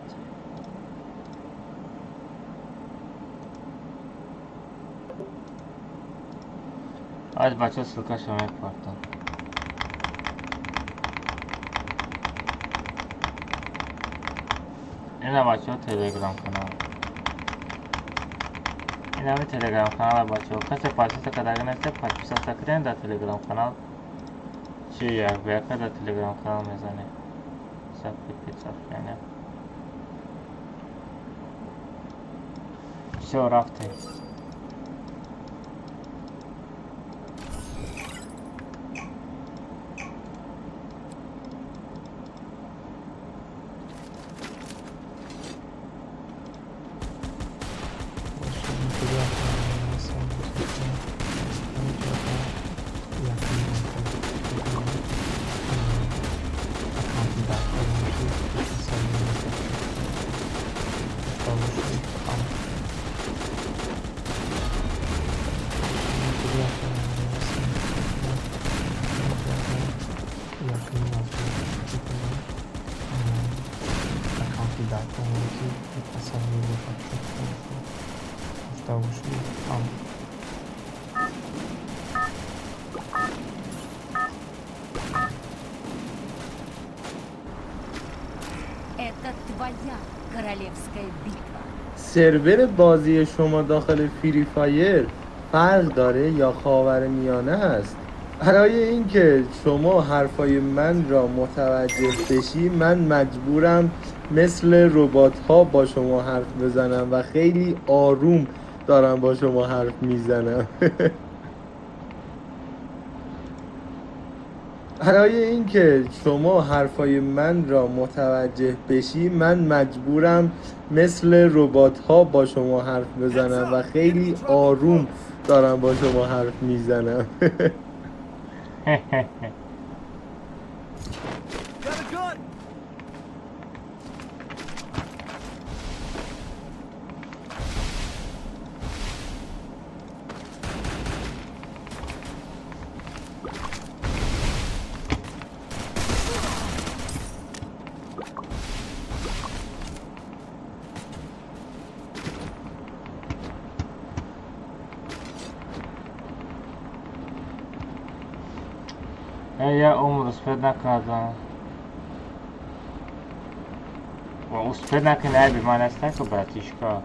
Аз бачаҳо, ссылкаша мепартам. Ина, бачаҳо, телеграм канал. Инами телеграм канала, бачаҳо. Касе подписка кардаги неста, подписаться кунем дар телеграм канал. Чи як ба яка дар телеграм канал мезанем. Закрепить сообщение. Всё, рафтем. Это твоя королевская битва. سرور بازی شما داخل فری فایر فرق داره یا خاور میانه است؟ برای اینکه شما حرفای من را متوجه بشی من مجبورم مثل ربات ها با شما حرف بزنم و خیلی آروم دارم با شما حرف میزنم. برای اینکه شما حرفای من را متوجه بشی من مجبورم مثل ربات ها با شما حرف بزنم و خیلی آروم دارم با شما حرف میزنم. Got a gun! Я умр успел наказан. Успел накунай би ман аста ку братишка.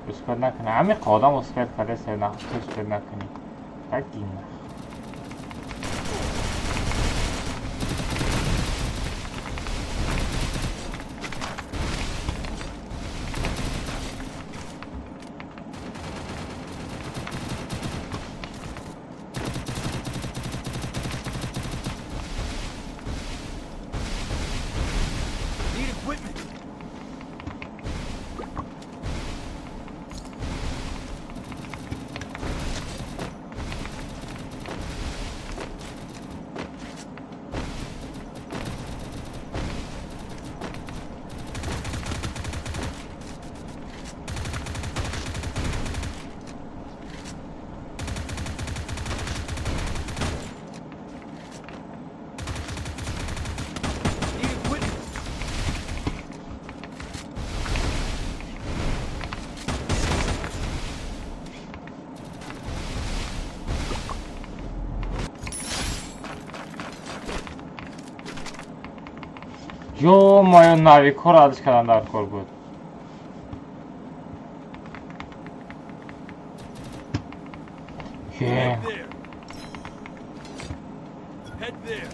Успел накунай. Ами қодам успел карда се на успел накунӣ. Так дина. Need equipment. Need equipment. Ё-моё, навикҳоро адиш кардан дар кор буд. Е, Head there. Head there.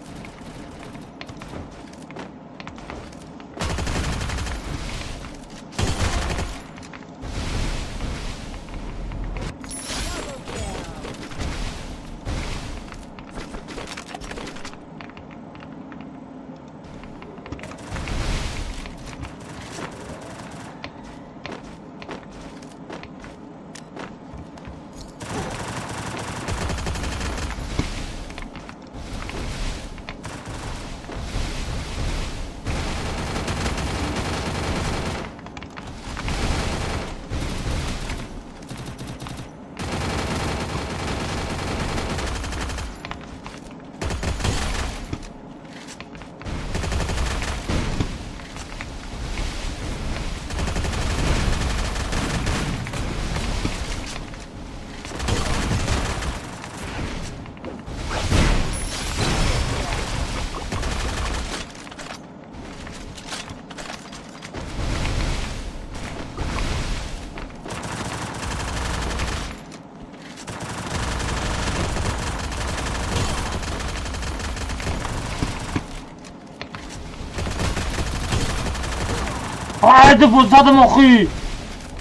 Ай, ду задам охи.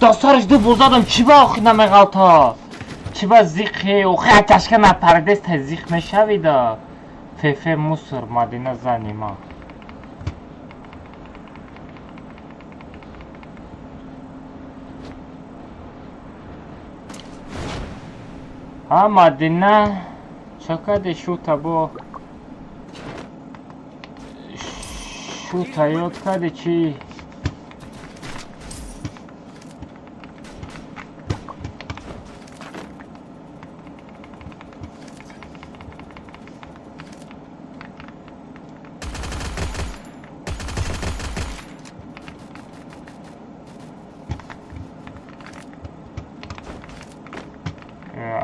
Дастараш ду задам. Чӣ ба охи намеғалта? Чӣ ба зиқе? Охи аташка напардест та зиқ мешавида. Фефе мусор Мадина зани ма. Ҳа Мадина чо кади шута бо шута ёд кади чӣ?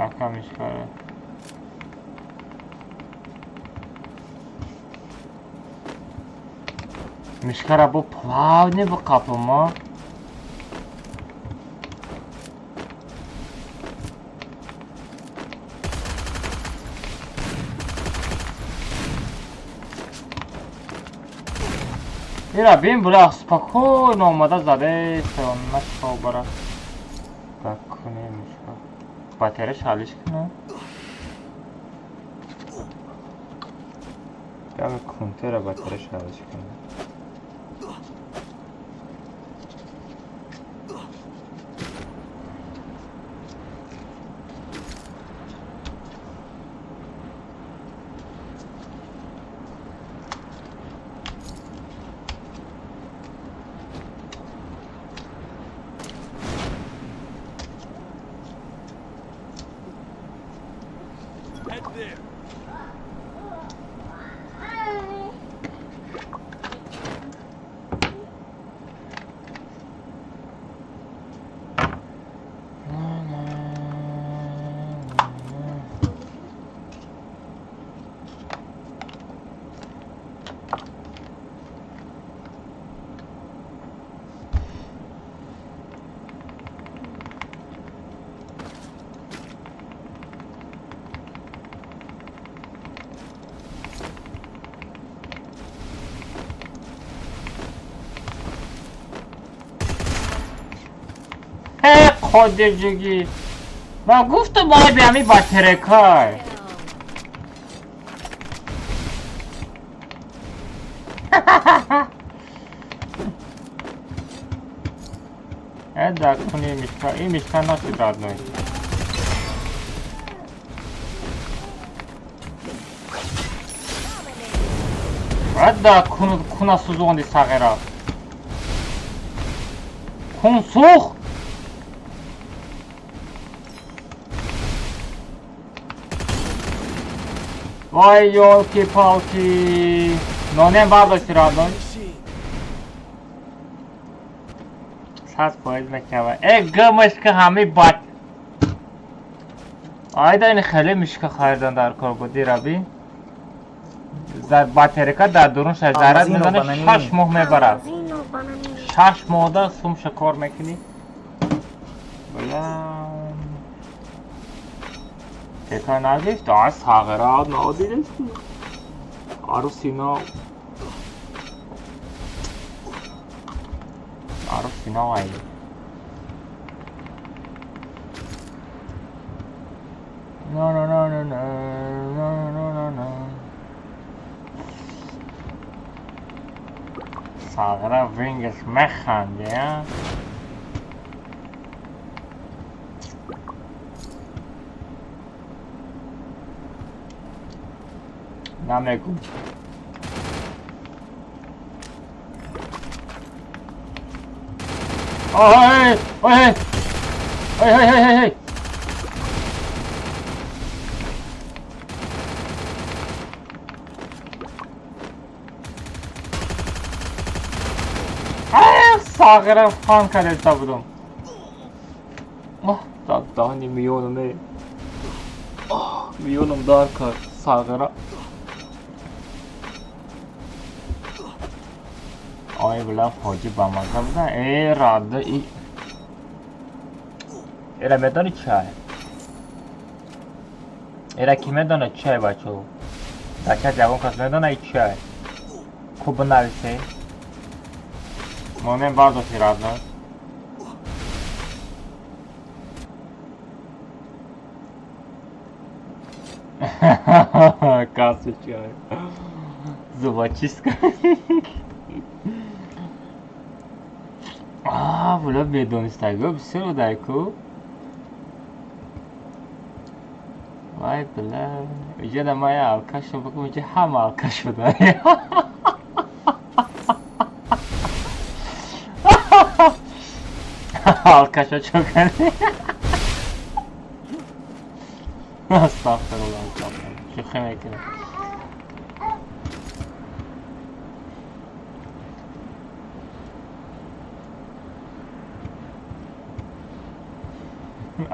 Ака мишкара. Мишкара бо плавне бикапама. Ира бин була спокойно омада задест, нашобара. Бакунем мишка. Батарея шалиш кунам. Каме кунтера батарея шалиш кунам. Head there. Қодирҷугӣ ман гуфтам бояд би ҳамин батарекай. Э дар куни мишка, ин мишка нашид родной. Ада куна сӯзонди сағира. Кун сӯхт. Вай, ёлки-палки. Нонем бардошти родной. 100% мекава. Э, г мишка ҳами бат. Айда ин хеле мишка харидан дар кор буди раби. Батарейка дар дурун шаш заряд Алмазино мезанад, бананини. 6 моҳ мебарад. Алмазино бананини. 6 моҳда сумша кор мекунӣ. Бля. Тека нагирифт, а сағира надидест. Арусино. Арусино ай. No no no no no no no no no. Сағира вингес механди, а? Намегум. Ой, ой, ой, ой, ой, ой, ой. Сағира хан калеста будум. Оҳ, даҳни миёнам э. Оҳ, миёнам дар кард сағира. Ой, била фоҷи бамаза буда. Э, рада и. Эра медони чай? Эра ки медона чай, бачо? Бача ҷавон кас медона и чай? Хуб бинависе. Момент бардошти родной. Касочка. Зубочистка. А, бля, медонистагӣ бисёр будай ку. Вай, бля. Иҷа мая алкаш букум, иҷа ҳама алкаш будай. Алкаша чо кардӣ? Астағфируллоҳ, астағфируллоҳ. Шӯхӣ мекунам.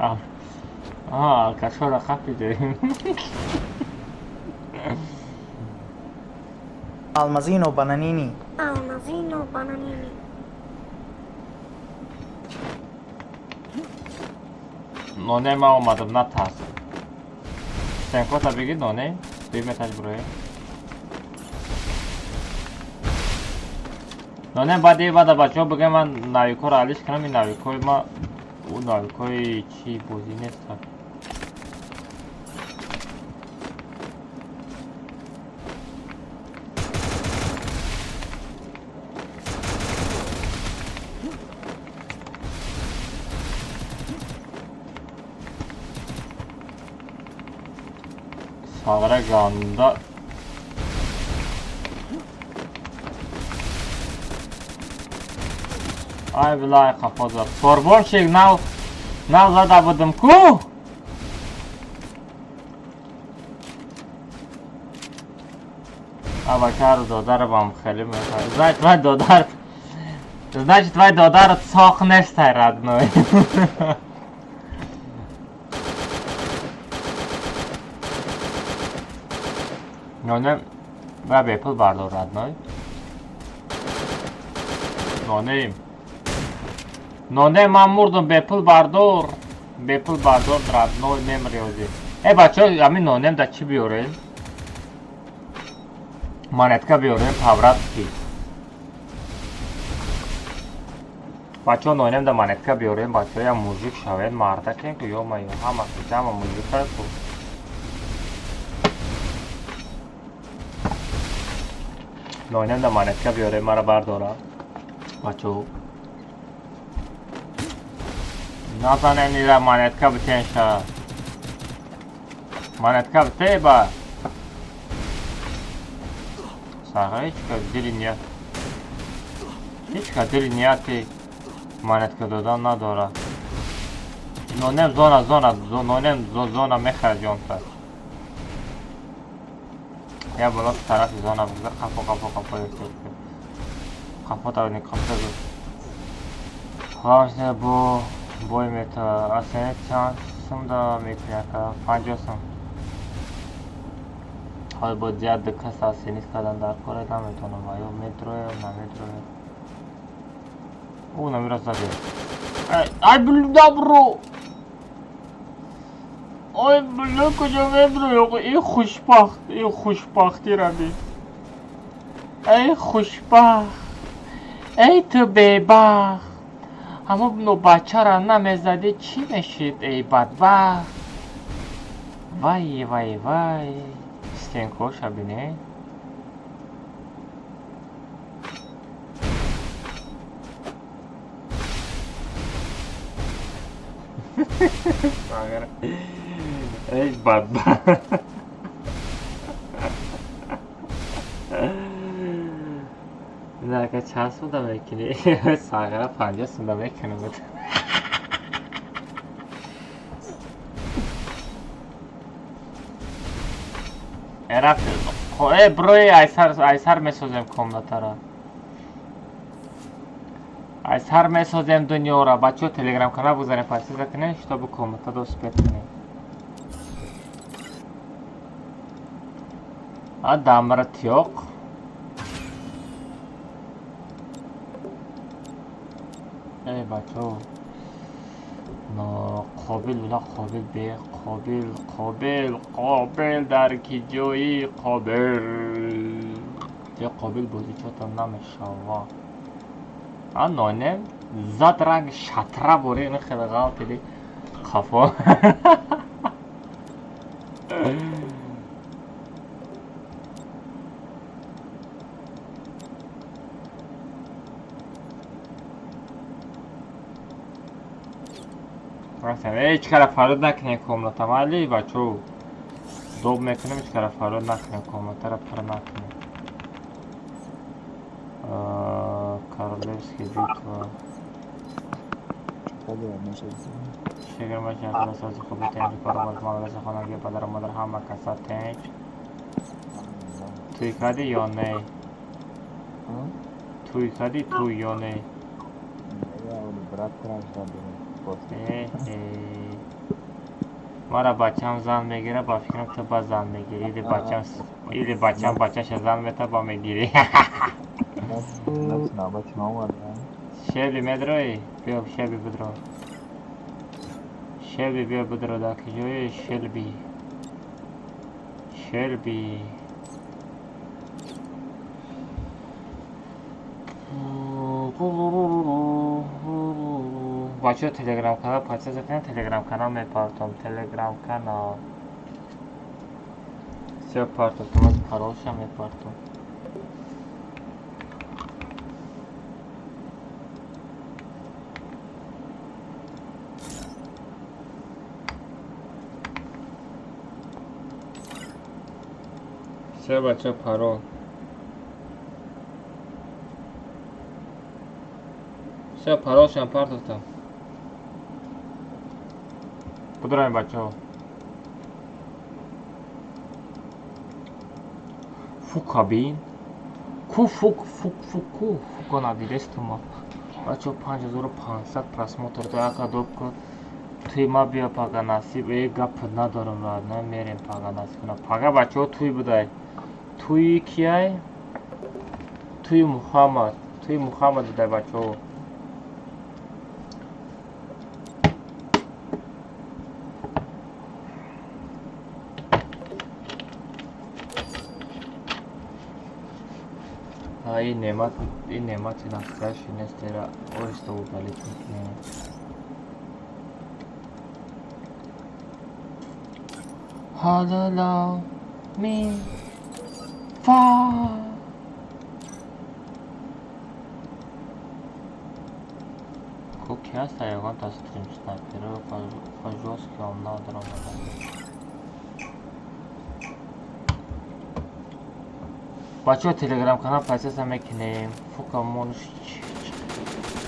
Аҳа, алкашҳоро қапидем. Алмазино бананини. Алмазино бананини. Ноне ман омадам, натарс. Сенкота бигир ноне, бигир меташ буроя. Нонем баъди баъда бачаҳо бигӯям ман навикҳоро алиш кунам, ин навикҳои ма ӯ навикҳои чӣ бозӣ нестанд. Сағра ганда Ай билай қафо зад. Сорбончик нав нав зада будам ку? Авакар додарам хеле мехоҳад. Значит, вай додар. Значит, вай додар цоқ нестай родной. Нонем ва бепул бардор родной. Нонем. Нонем ман мурдум бепул бардор. Бепул бардор родной мемри ози. Э бачаҳо, ҳамин нонем да чӣ биёрем? Монетка биёрем по-братски. Бачаҳо нонем да монетка биёрем, бачаҳо я мужик шавед, мардакем ку ё ма ҳама ҷама мужика ку. Нонем да монетка биёрем, мара бардора. Бачаҳо. Назанем ира монетка битенша. Монетка бите ба. Сага ҳеч кас дили ният. Ҳеч кас дили нияти монетка додан надорад. Нонем зона зона нонем зона мехарад ҷонта. Я боло тарафи зона бигзар қафо қафо қафо қафо тавни қафо. Главное бо бой мета асенет чанд сум да мекунӣ ака? 50 сум. ҳол бо зиёд кас асенит кардан дар кора наметавонам ва ё метроя наметроя. О, намира задем. Ай, блин, добро. Ой, блин, куҷо метроя? И хушбахт, и хушбахтира бин. Эй, хушбахт. Эй, ту бебахт. Ҳамо но бачара намезадӣ чӣ мешид, эй бадбахт? Вай, вай, вай. Стенкоша бине. Эй, бадбахт. Нака чанд сумда мекунӣ? Сағира 50 сумда мекунам. Рафт. Э, брои айсар айсар месозем комнатара. Айсар месозем дунёра. Бачаҳо телеграм канал бигзарем, подписка кунем, чтобы комната успеть кунем. А дамра тиёқ. Эй бачаҳо. Но қобил буда қобил бе қобил қобил қобил дар ки ҷои қобил. Ҷо қобил бозӣ чото намешава. А нонем зад ранг шатра бори ин хеле ғалтиди қафо. Ҳеҷ кара фарёд накунем комната майли бачаҳо. Доб мекунем, ҳеҷ кара фарёд накунем комнатаро пур накунем. Королевский битва. Шукр бошад худо сози хуби тенҷ коробар мадраса хонагӣ падару модар ҳама каса тенҷ. Туй кардӣ ё не? Туй кардӣ туй ё не? Мара бачам зан мегирад, ба фикрам ту ба зан мегирӣ. Или бачам или бачам бачаша зан мета ба мегирӣ. Шеби медрои? Биё шеби бидро. Шеби биё бидро дар куҷои Шелби? Шелби. Бачаҳо, Телеграм канал подписаться кунед, Телеграм канал мепартом, Телеграм канал. Всё, партофтам, аз паролша мепартом. Всё, бачаҳо, парол. Всё, паролшам партофтам. Будроем, бачаҳо. Фука бин. Ку фук фук фук ку фука надидестума. Бачаҳо, 5500 просмотр до яка добка. Туй ма биё пага насиб. Э, гап надорам, родной, мерем пага насиб кунам. Пага, бачаҳо, туй будай. Туи кияй? Туи Мухаммад. Туи Мухаммад будай, бачаҳо. Ин неъмат, ин неъмати настоящий нест, эра оҳиста удалить мекунем. Ҳалала ми фа. Ку ки ҳаста, ягонта стрим снайперо жёсткий ом надорам. Бачаҳо, Телеграм канал подписаться мекунем. Фука монуш,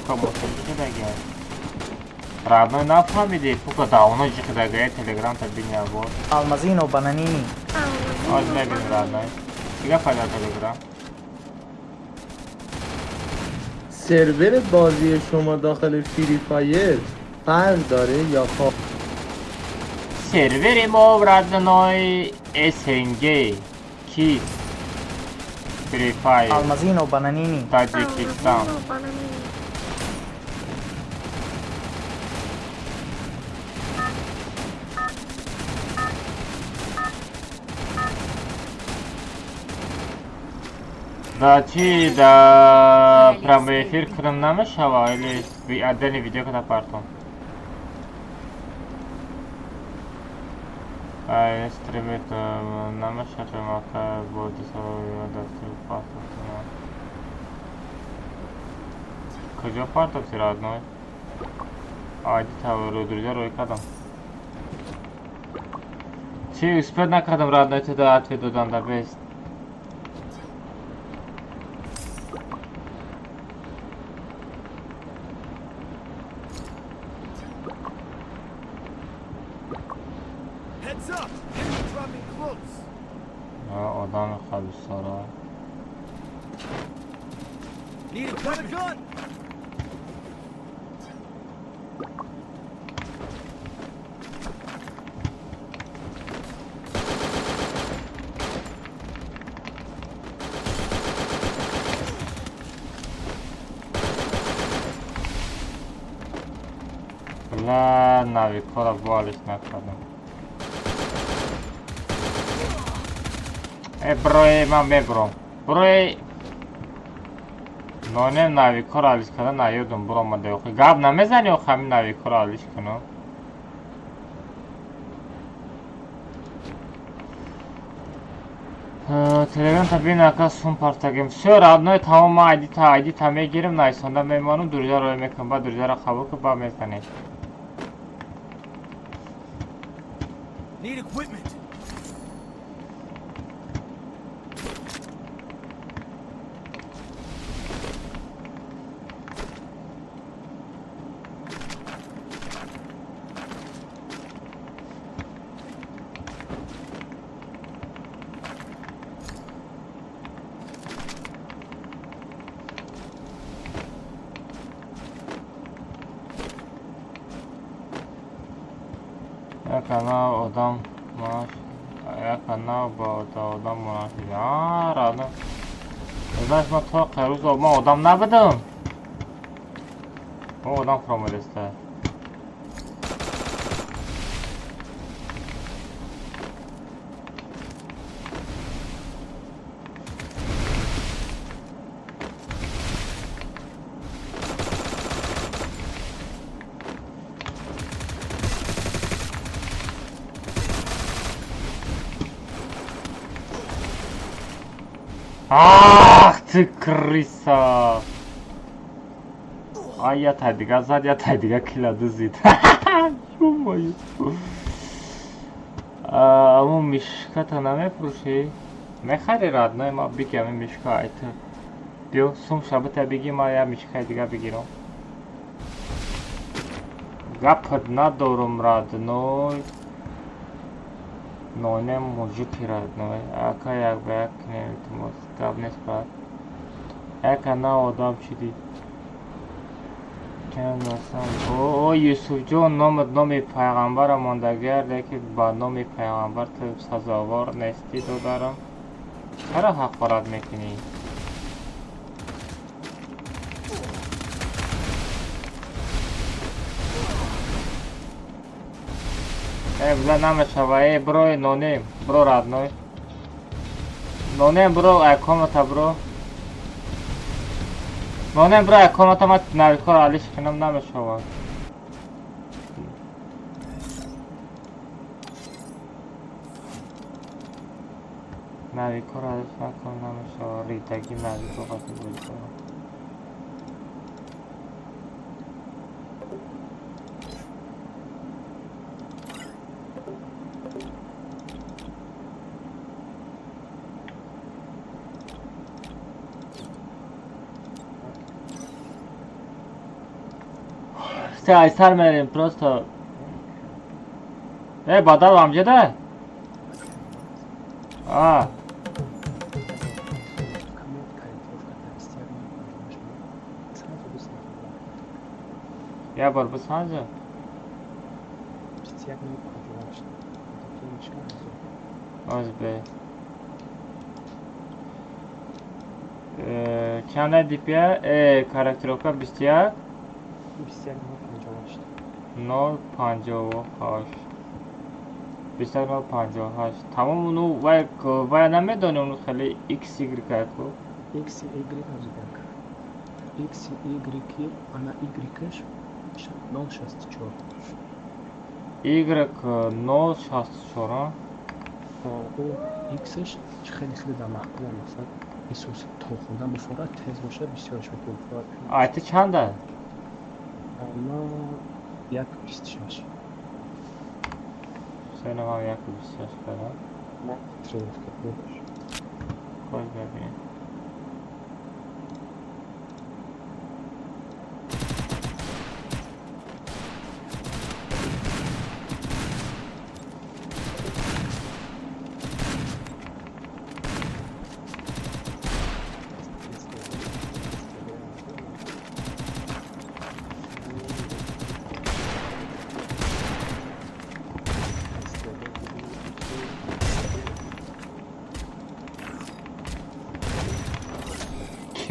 фука мошиқидага. Родной, нафаҳмиди, фука давно ҷиқидага, Телеграм та биня бо. Алмазино бананини. Оз мебинем, родной. Чӣ гап дар Телеграм? سرور بازی شما داخل فری فایر فرق داره یا خب؟ Сервери мо, родной, СНГ кис Free Fire. Алмазино бананини. Таджикистан. Алмазино бананини. Да чи да прямой эфир кунам намешава или отдельный видео када партом? Стримит намешава, мака бодисава дастур партофтана. Куҷо партофти, родной? Айди тавру друзья рой кардам. Чи успеть накардам, родной, туда ответ додам да бест. Heads up! Enemy dropping close. Одами хабисара. Need a gun. Gun. Бля, навикора болиш накардам. Э, брои, ман мебурам. Брои нонем навикора алиш карда наёдум, буромаде охи. Гап намезани охи, ҳамин навикора алиш кунам. Телеграм та бин, ака, сум партагем. Всё, родной, тамом, ман айди та мегирим, найсонда мемонам, друзья рой мекунам, баъд друзьяро қабул кун, баъд мезанем. Need equipment. Як канал одам маш, як канал ба одам монанд. А, родной. Знаешь, ман то қарӯз ман одам набудам. Мо одам фуромадаста. Ах ты крыса! А я та дига зад, я та дига кила дузид. Ё-моё. Аму мишката намефурӯшӣ? Мехари, родной, ма биги ами мишка айта. Биё, сум шабата биги, ма я мишкаи дига бигирам. Гапат надорум, родной. Ноне мужики, родной. Ака як ба як кинем, илтимос. Гап нест, брат. Яка на одам чиди. О, Юсуфҷон, номат номи пайғамбара мондагиар, лекин ба номи пайғамбар ту сазовор нестӣ, додарам. Чаро ҳақорат мекунӣ? Э, била намешава, э, бро, нонем, бро, родной. Нонем, бро, ай комната, бро. Нонем, бро, ай комната, ма навикоро алиш кунам намешава. Навикоро алиш накунам намешава, ритаги навико қати бозӣ. Айсар мерем просто. Э, бадал амҷада? А. Я бор бисанҷа? Оз бе. Чанда дипия? Э, корректировка 21? 0,58. 21,058. Тамом, ну вай вай намедонем, ну хеле x y ку. X Y азбек. X Y она Y 0,64. Y 0,64. О X-ш хеле хеле дар маъқул масалан Исус то хондан бифорад тез бошад бисёрш бифорад. А ты чанда? Ма 1,26. Сенам 1,26 кардам. Ма тренировка будаш. Коз бибин.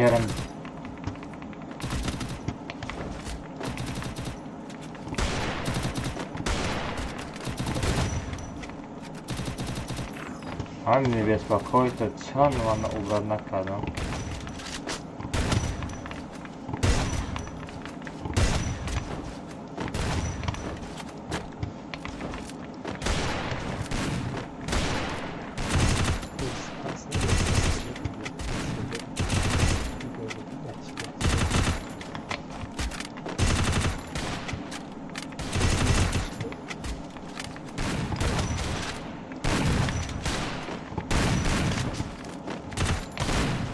Керем. Ҳам не беспокойся, чанд ман убрат накардам.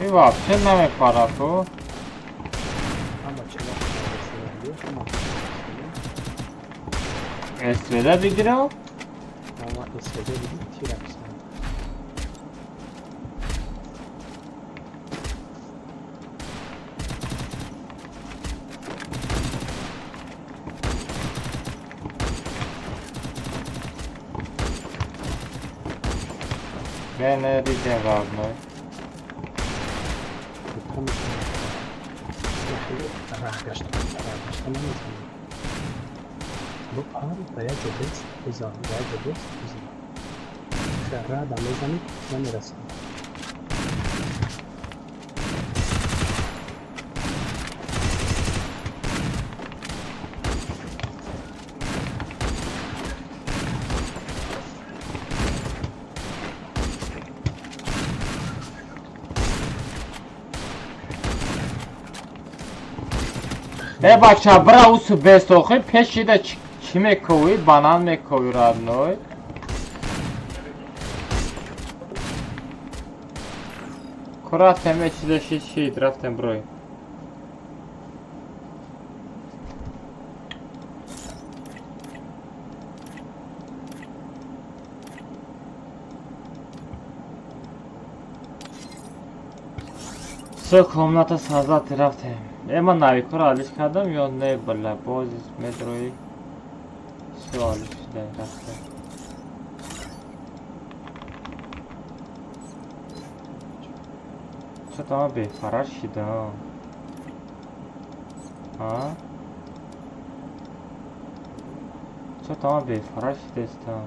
Вообще намепара ту. СВД бигирам? СВД бигир, тиракс. Бе, дидем, родной. Раҳ гашта намезанем. Бупар ба як ҷо бест бизан, ба як ҷо бест бизан. Рада мезанӣ, намерасӣ. Э бача, бира усу бесохи пешида чӣ мековӣ? Банан мековӣ родной. Ку рафтем, э чизо шид шид, рафтем брой. Всё, комната создать, рафтем. Э ман навикоро алиш кардам ё не, бля, боз медрои. Всё, алиш шуда, рафтем. Чё-то ман бефарар шидам. А? Чё-то ман бефарар шидастам.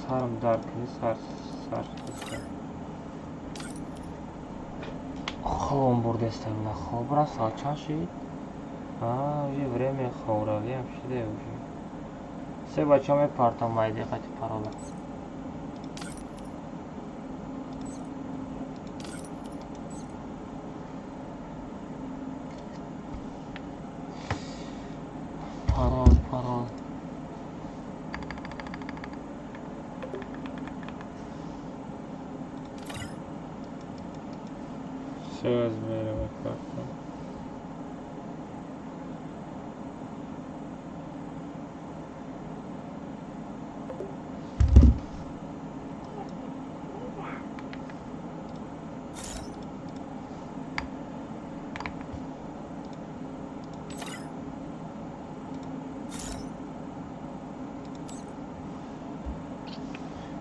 Сарам дард кунӣ, сар сар шидастам. Хобам бурдастам, бля. Хобрам соат чанд шид? А, уже время хобравиам шиде уже. Се бачаҳо мепартам майди қати парола. Парол, парол. Всё, мерем мепартам.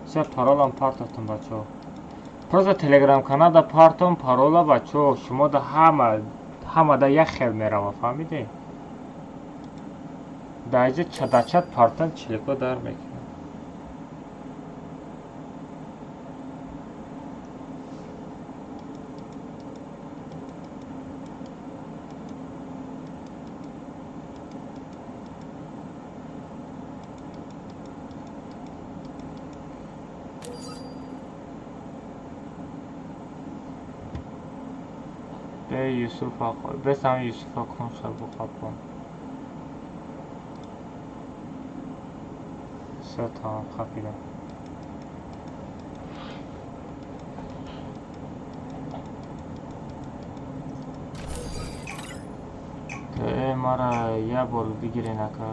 Всё, паролам партофтам, бачаҳо. Просто телеграм каналда партом парола, бачаҳо, шумо да ҳама ҳамада як хел мерава, фаҳмидед? Дар инҷа чадачад партам чилико дар мекунад. Бе Юсуф бесам Юсуфа конша буқапон. Всё, тамом, хапидам. Э мара як бор бигирен ака.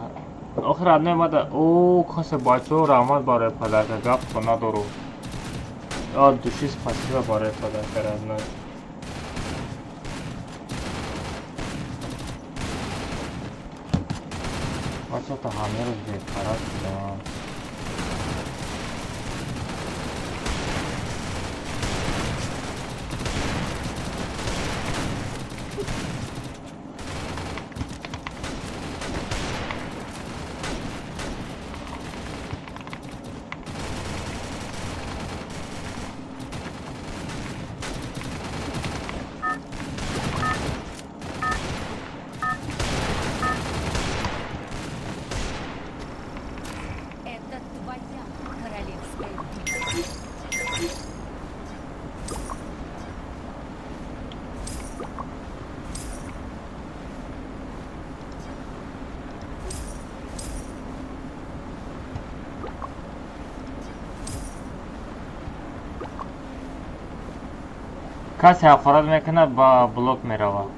Охир родной мада о касе бачаҳо раҳмат барои подарка, гапто надору. От души спасибо барои подарка, родной. Бачаҳо то ҳамин рӯз бепарак шудам. Это твоя королевская битва. Касе ҳақорат мекунад, ба блок меравад.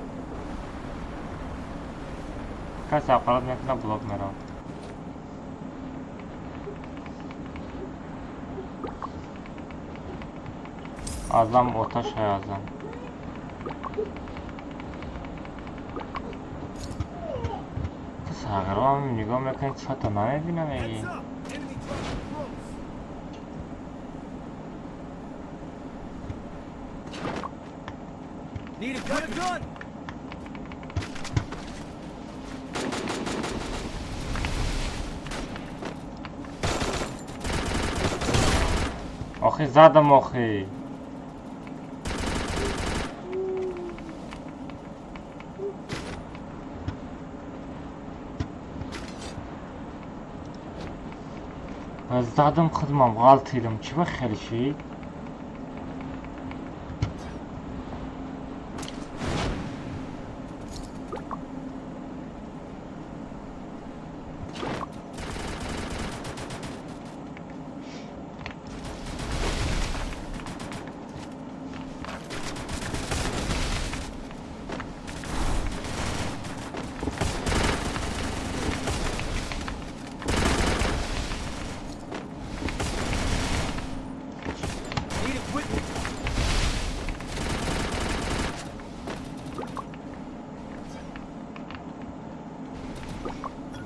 Касе ҳақорат мекунад, блок меравад. Азам оташай азам. Сағирам нигоҳ мекунӣ, чата намебинам мегӣ. Heads up! Enemy dropping close. Need a gun. Got a gun. Охи задам охи. Задам худмам ғалтидам. Чӣ ба хеле шид?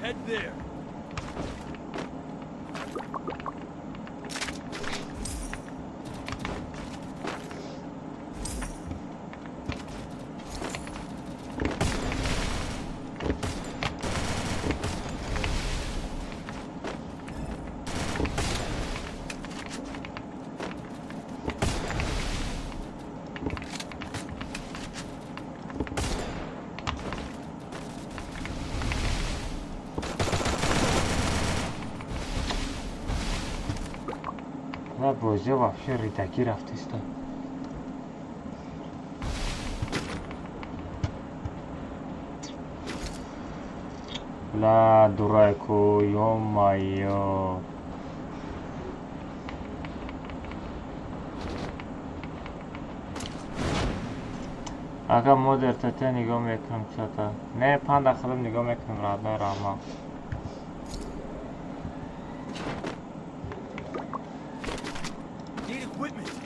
Head there. Бозиё вообще ридагӣ рафтиста. Ла дурайку, ё-моё. Ака модер тата нигоҳ мекунам чата. Не, панда худам нигоҳ мекунам родной раҳмат. Need equipment.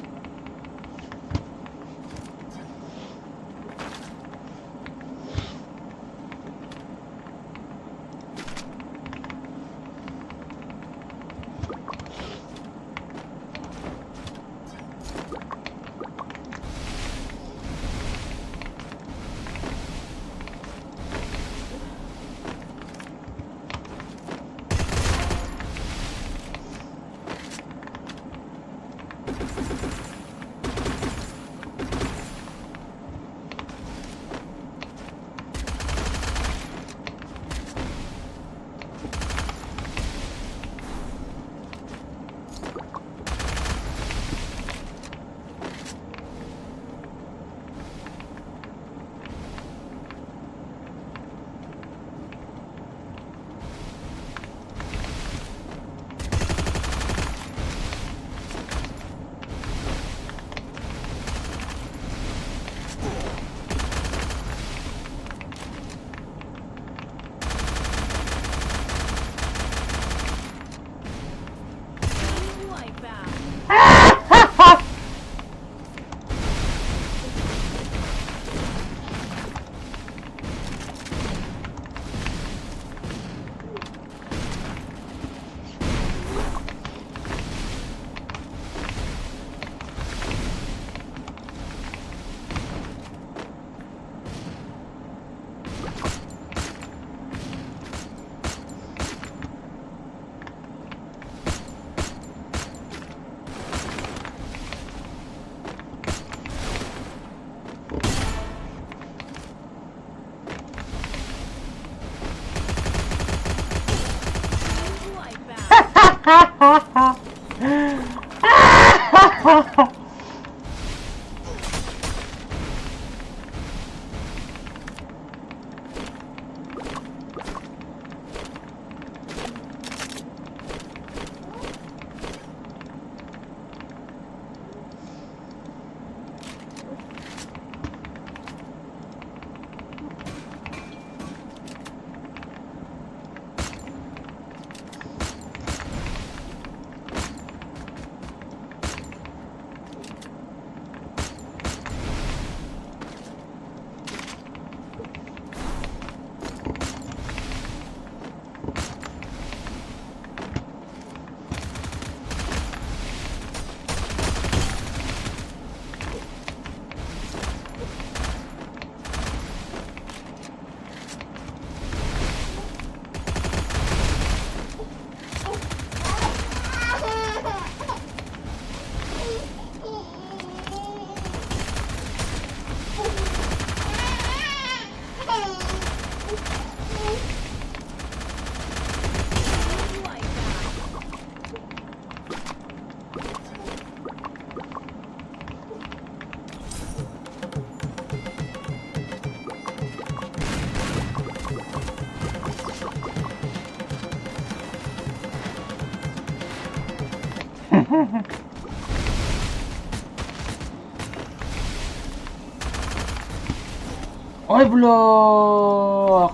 Ой, бля,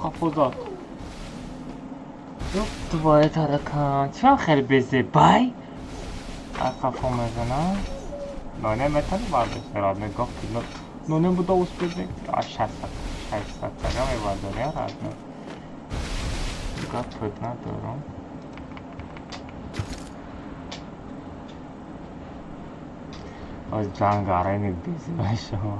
қафо зад. Твоя таракан. Чӣ хеле безебай? Қафо мезанам. Ноне метавонӣ бардошт родной гуфт ноне буда успеть 600 600 тага мебардорӣ родной. Гапат надорам. Аз ҷангарани безиба шумо.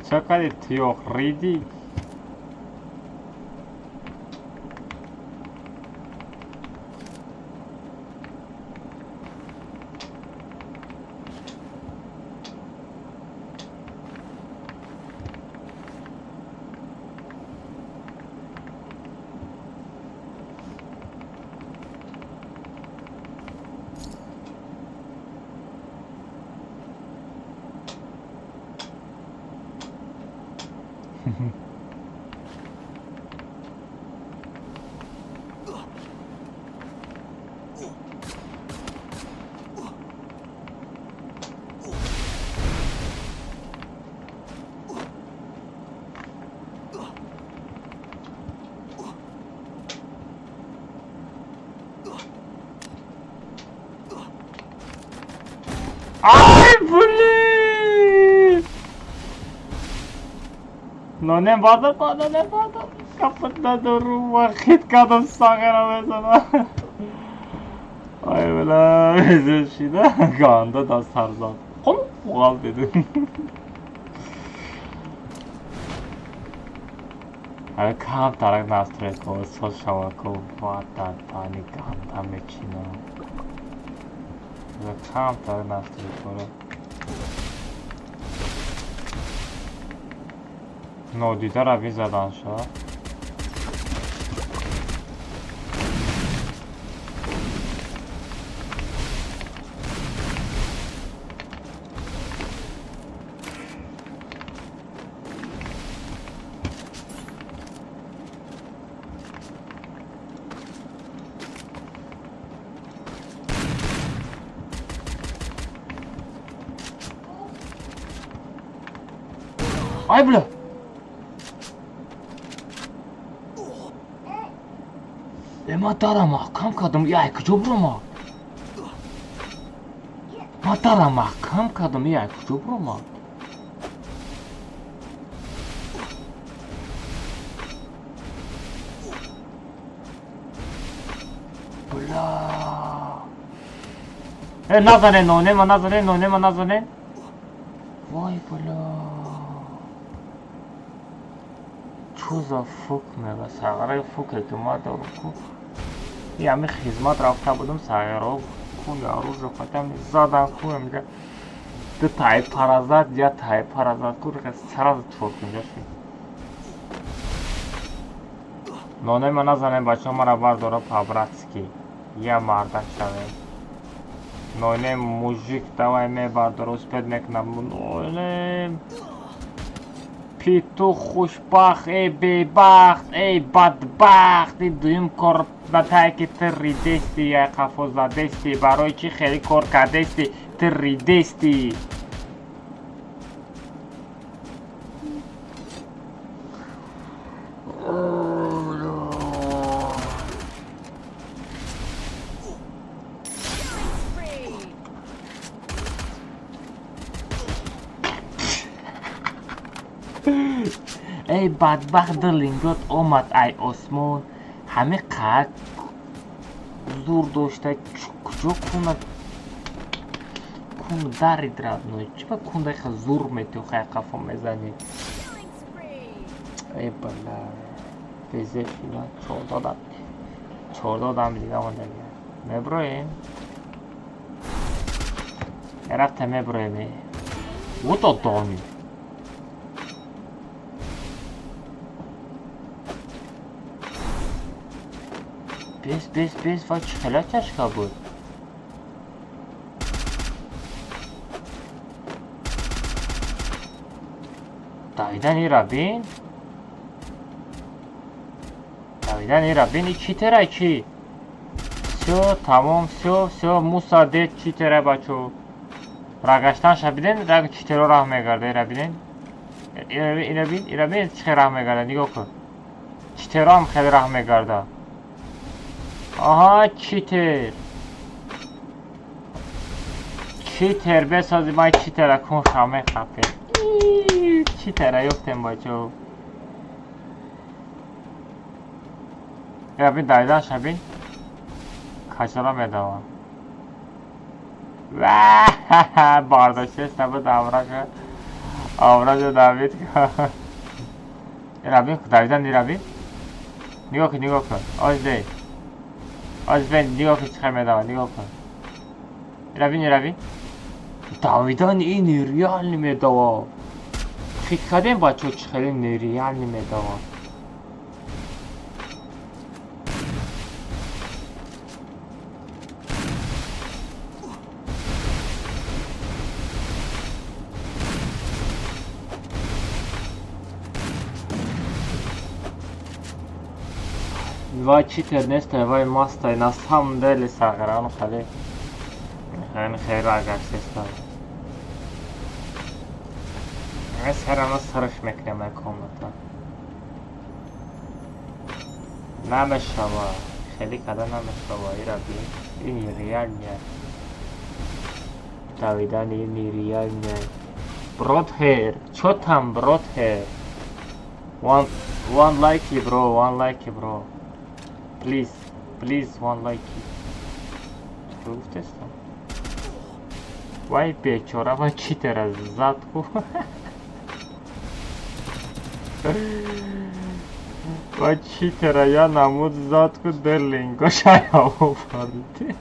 Чо кади туёқ ридӣ? Ай, блин! Нонем бадр, нонем бадр. Капот надорум, вахит кадам сағара мезана. Ай, бля, безешида. Ганда да сарзад. Қол, қол деди. Ай, кам тарак настройка, соз шавако, вата, тани, ганда мечина. Кам тарак настройка. Нодида рави задан шуд. Ай, бля! Ма дара маҳкам кардам, яй куҷо буромад? Ма дара маҳкам кардам, яй куҷо буромад? Бля! Э, назане, нонема, назане, нонема, назане. Вой, бля! Чо за фук мега? Сағараи фуке ки ма дорум ку. Ами хизмат рафта будам, сағиро ку яружо қатам задан ку мега. Ду тай паразат, я тай паразат ку сразу чоркунҷа шуд. Нонема назанем, бачаҳо мара бардора по-братски. Я мардак шавем. Нонем мужик давай мебардора, успед мекунам. Нонем петух хушбахт, эй бебахт, эй бадбахт, ин дуюм кор натае ки ту ридести, яй қафо задести, барои чӣ хеле кор кардести, ту ридести. Эй бадбахт, ду лингот омад ай осмон, ҳами қад зур дошта, куҷо куна кун дарид родной, чӣ ба кунда ха зур метӯхай қафо мезанӣ? Эй бала, безе шуда, 14 одам дига мондагия. Меброем? Рафта меброем. Вот одоми. Бес, бес, бес, вай чӣ хела тяжка буд. Давидан ира бин. Давидан ира бин, и читера чи? Всё, тамом, всё, всё, Муса дед читера бачо. Рагаштанша биден, раг читеро раҳ мегарда, ира биден. Ира бин, ира бин, чӣ хел раҳ мегарда, нигоҳ кун. Читеро ҳам хеле раҳ мегарда. Аҳа, читер. Читер бесози ман читера кун хаме хапе. Читера ёфтем бачо. Ира бин давиданша бин. Качала медавам. Ва бардоштест набуд авраша. Авраша давид. Ира бин давидан ира бин. Нигоҳ кун, нигоҳ кун. Оз дей. Оз бин нигоҳ кун чӣ хел медавад, нигоҳ кун. Ира бин, ира бин. Давидан ин нереально медавад. Фикр кардем бачо чӣ хеле нереально медавад. Вай читер нестай, вай мастай, на самом деле сағирану хеле хеле рагаштестай. Сарама сарш мекунем ай комната. Намешава, хеле када намешава, ира бин. Ин нереально. Давидан ин нереально. Бротхер, чо там бротхер? One like bro, one like bro. Please, please, one like. Чӣ гуфтестам? Вай бечора, вай читера зад ку. Вай читера я намуд зад ку дерлинго шаяво фарди.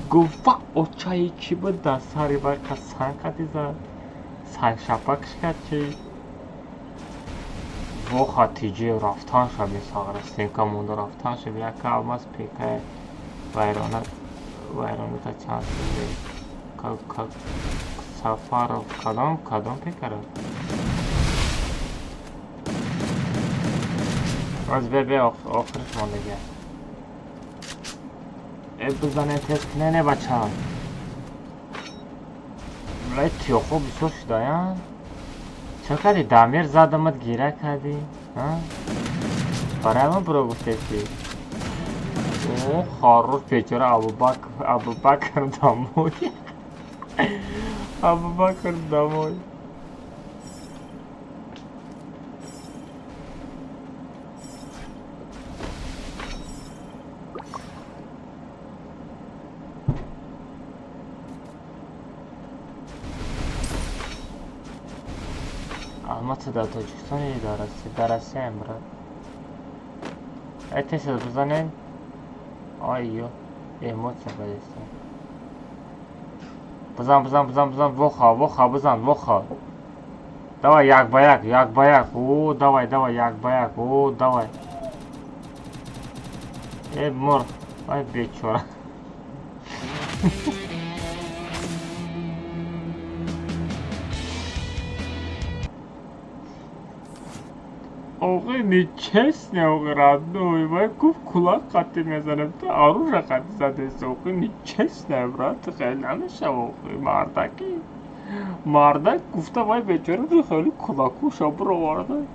Гуфт ва очаи чӣ буд дар сари вай қа санг қади зад. Санг шапакш кард чи? Во хатиҷи рафтан шаби сағра стенка монда рафтан шаби як алмаз пека вайрона вайроната чанд шуд. Сафаров кадом кадом пекара? Аз бе бе охирш мондага. Э бизане тез кунене бача. Лай тиёхо бисёр шудая. Чо кардӣ? Дамир задамат гира кардӣ? Барои ман биро гуфтеси. О, хорош бечора Абубакр, Абубакр домой. Абубакр домой. Алматы дар Тоҷикистон или дар Россия? Дар Россияем, брат. Ай тез бизанем. Айё, эмоция бадеста. Бизан, бизан, бизан, бизан, воха, воха, бизан, воха. Давай, як ба як, як ба як. О, давай, давай, як ба як. О, давай. Э, мор. Ай, бечора. Охи нечестно, охи родной, вай гуфт кулак қати мезанем, ту оружие қати задеси, охи нечестно, брат, хеле намешава, охи мардаки. Мардак гуфта вай бечора хеле кулакуша бироварда.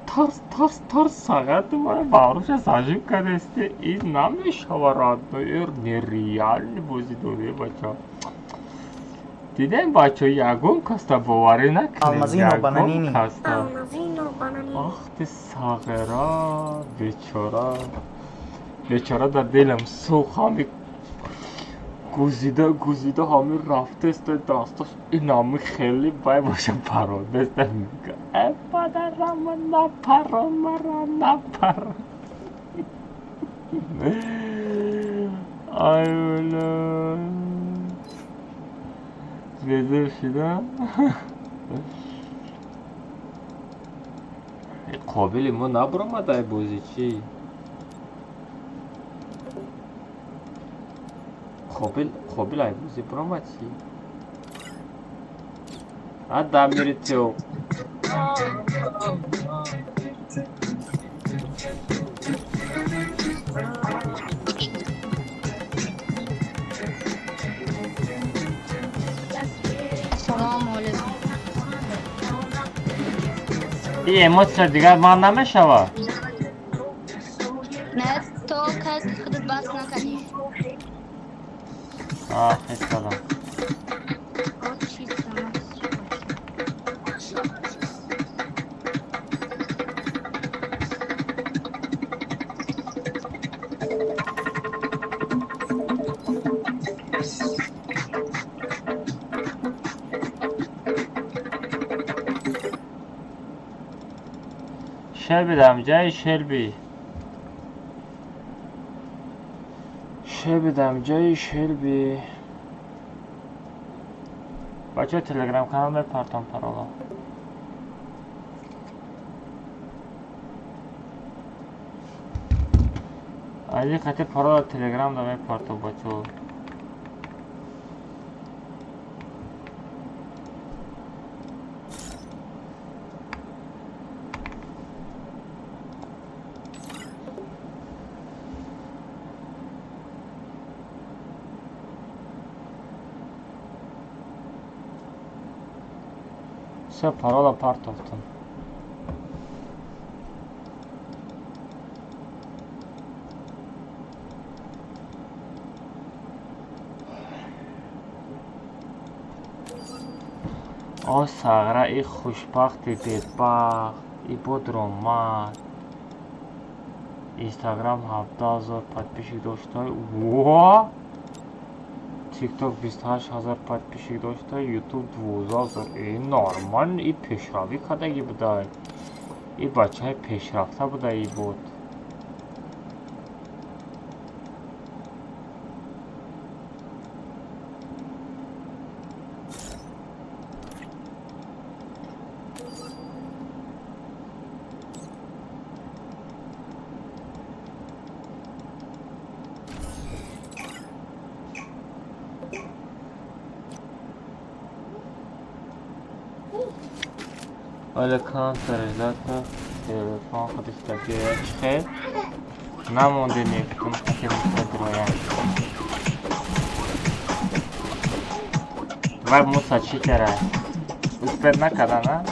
Тарс, тарс, тарс сағат вай ба оружие зажим кардести, ин намешава, родной, нереальный бозӣ дорӣ, бача. Дидем, бачо, ягон каста боварӣ накунем, Алмазино ягон Бананини. каста. Алмазино Бананини. Ах ты сағира, бечора. Бечора дар дилам сӯхт, ҳами гузида, гузида, ҳами рафтест, дасташ инами хеле бай боша парондест, мега. Э, падарама, напарон мара, напарон. Ай, бля. Безор шидам. Қобили мо набуромад ай бозӣ чӣ? Қобил, Қобил ай бозӣ биромад чӣ? А Дамири Тео. Ассалому алайкум. И эмоция дигар ман намешава. Не, то кас худат бас накардӣ. А, хес кардам. Чиз намас. Шелби дамҷаи Шелби. Шелби дамҷаи Шелби. Бачаҳо, телеграм канал мепартам парола. Али хати парола телеграм да мепартам, бачаҳо. Всё, парола партофтам. О сағра, и хушбахти бедбахт, и бодромад. Инстаграм 17 000 подписчик дошта. Во! Тикток 28 000 подписчик дошта, Ютуб 12 000. И нормально, и пешравӣ кардагӣ буда. И бачаи пешрафта буда и буд. Ҳоле Counter ждать телефон худаш да биёяд, чӣ хел? Намонде Нептун хати Муса дурояд. Вай Муса чӣ кара? Успеть накарда, на?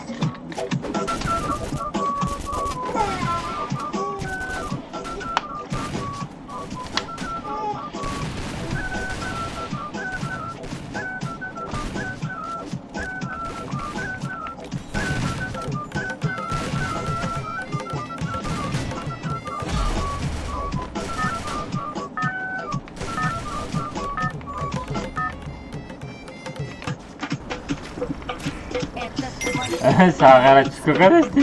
Это твоя. Сағара чӣ кардасти?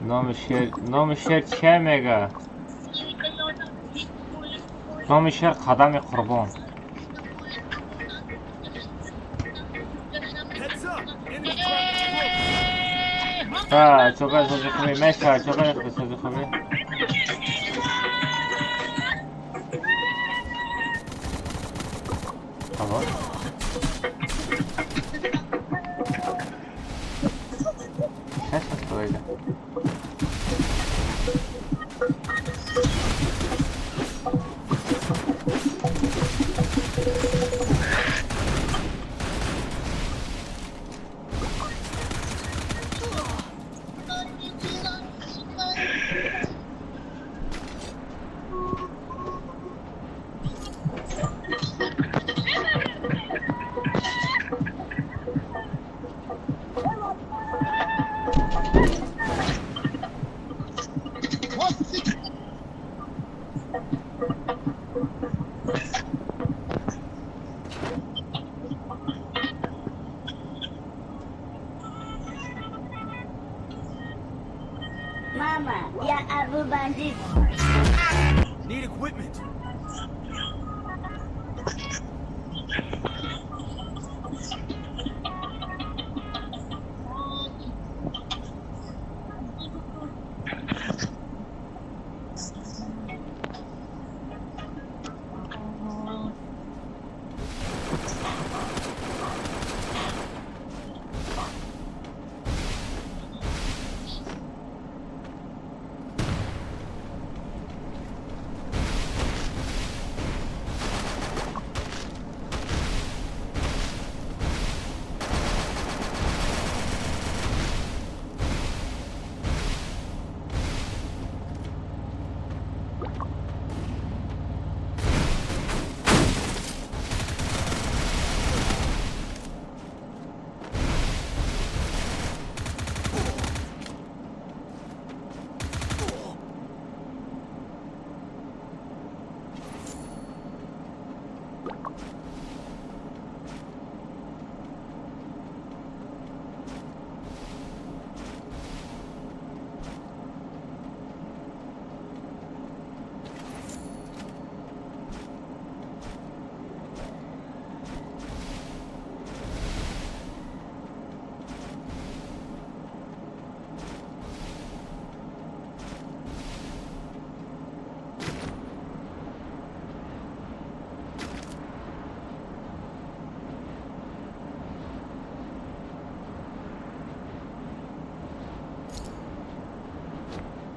Номи шер, номи шер чия мега? Номи шер Қадами Қурбон. Ха, чока сози хуби меша, чока сози хуби. Алло? Сейчас подойду. Мама, я Абу Бандит. Need equipment.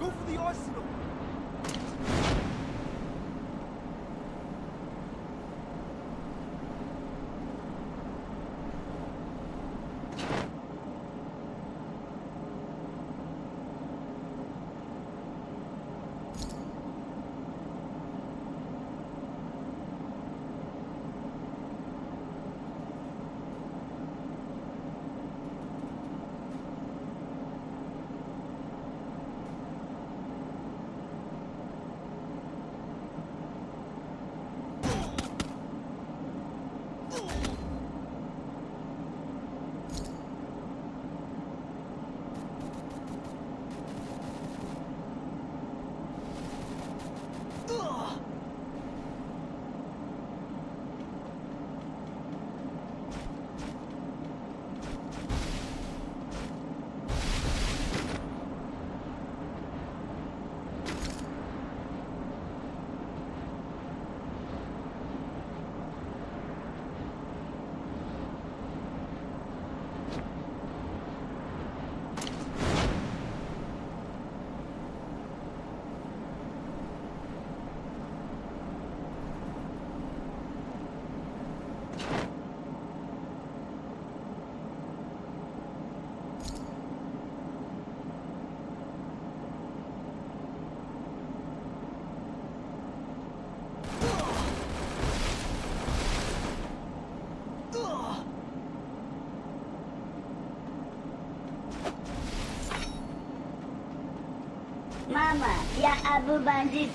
Go for the arsenal. Мама, я Абу Бандит.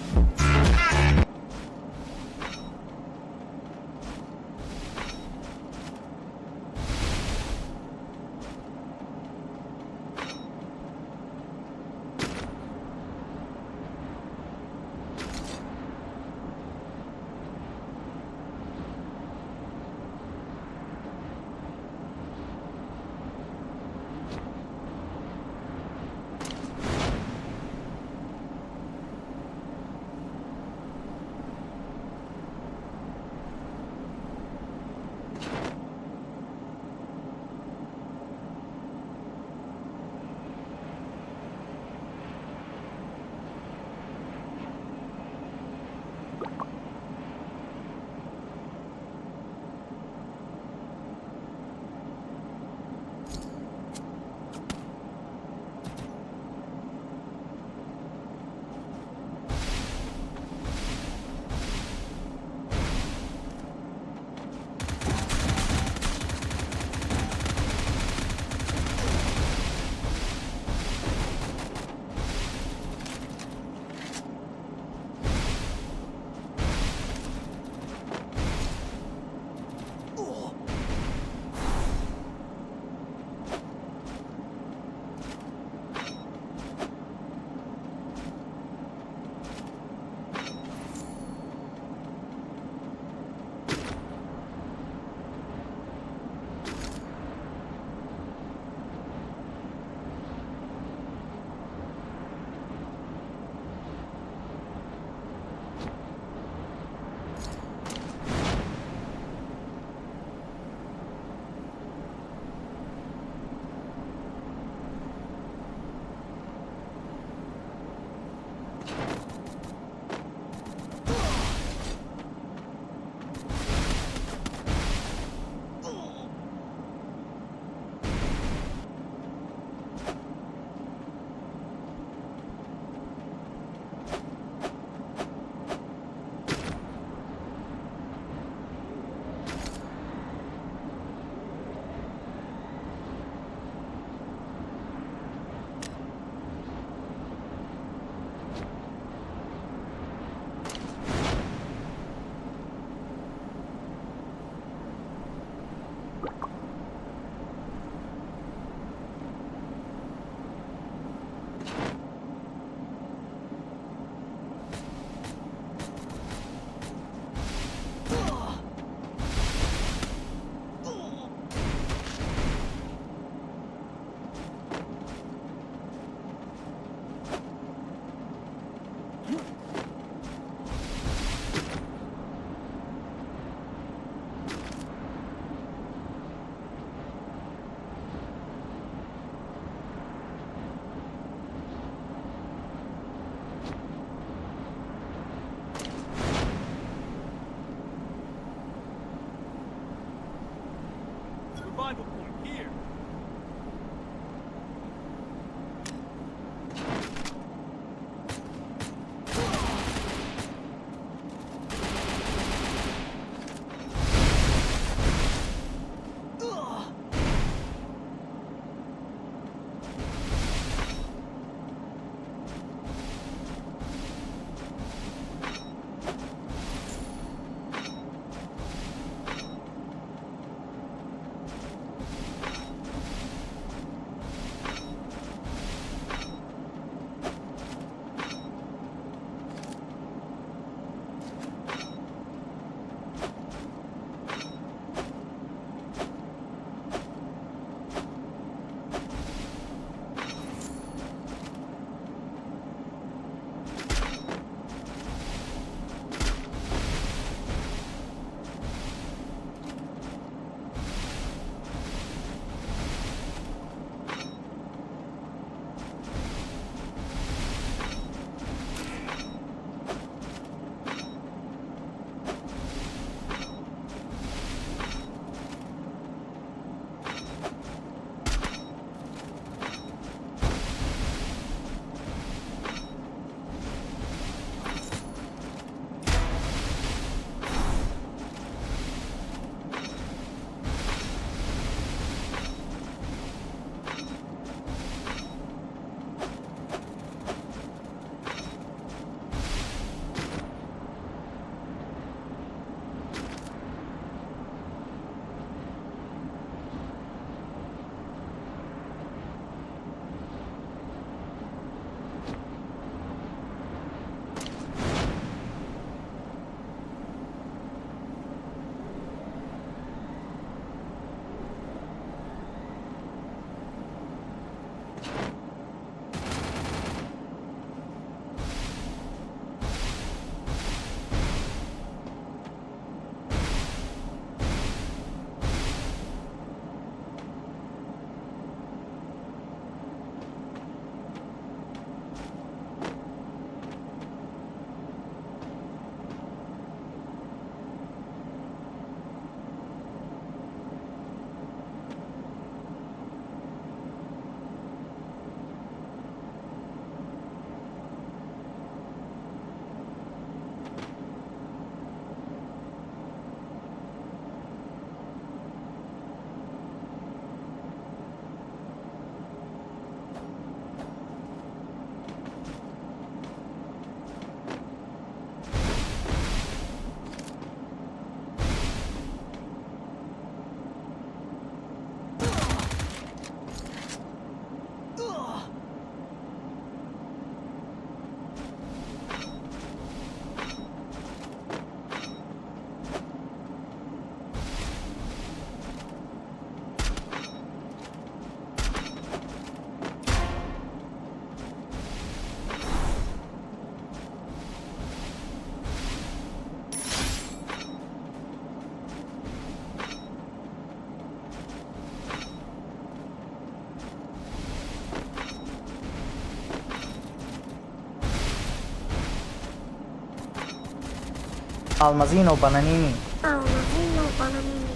Алмазино бананини. Алмазино бананини.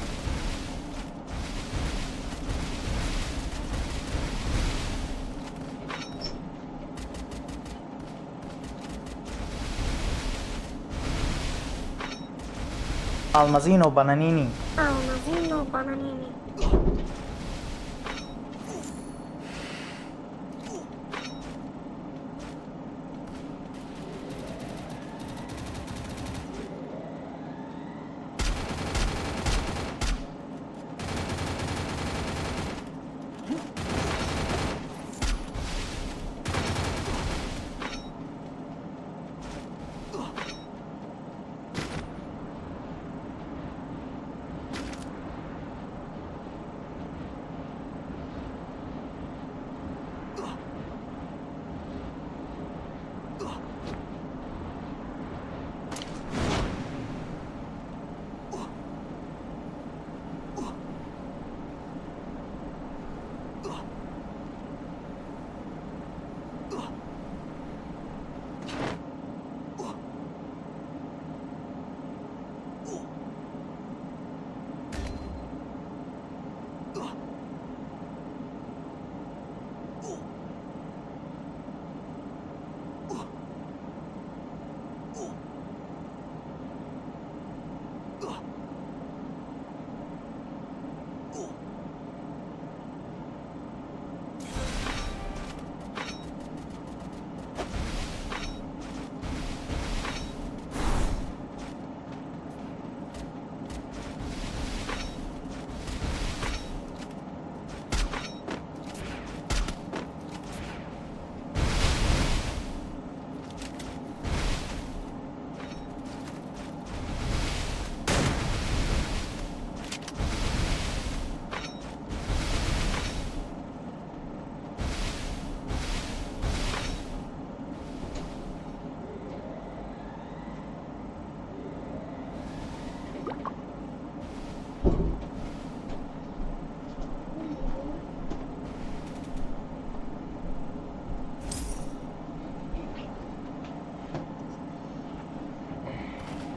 Алмазино бананини. Алмазино бананини.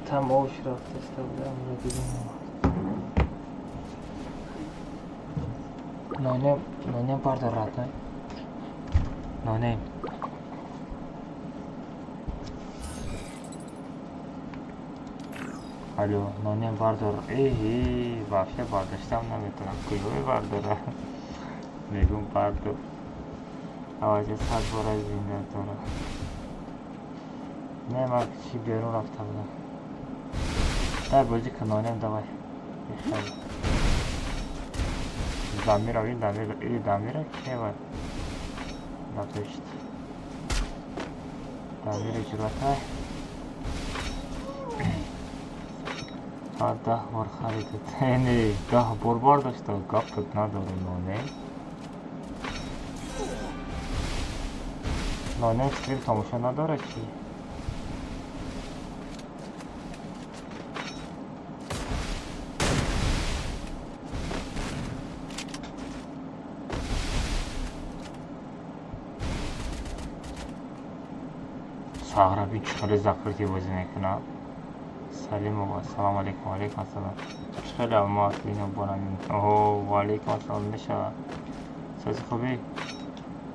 Там овощ рафта иставда, нонем, нонем бардор, родной. Нонем. Алло, нонем бардор. Эҳи, вообще бардоштам наметавонам. Куҷое бардора? Мегум бардор. Аваҷа 100 бора зинда дора. Не, ман чи берун рафта будам. Дай бозӣ кун, нонем, давай. Бехайр. Дамира, ин Дамира, и Дамира кева? Напишт. Дамира ҷуръатай. Ҳа, 10 бор харидед. Не, 10 бор бардошта, гапат надорем, нонем. Нонем стрим тамошо надорад чи? Сағраби чӣ хеле закрытый бозӣ мекунад. Салимова, ассалому алайкум, алайкум ассалом. Чӣ хеле алмаз ино боранин. Оҳо, ва алайкум ассалом мешавад. Сози хубӣ?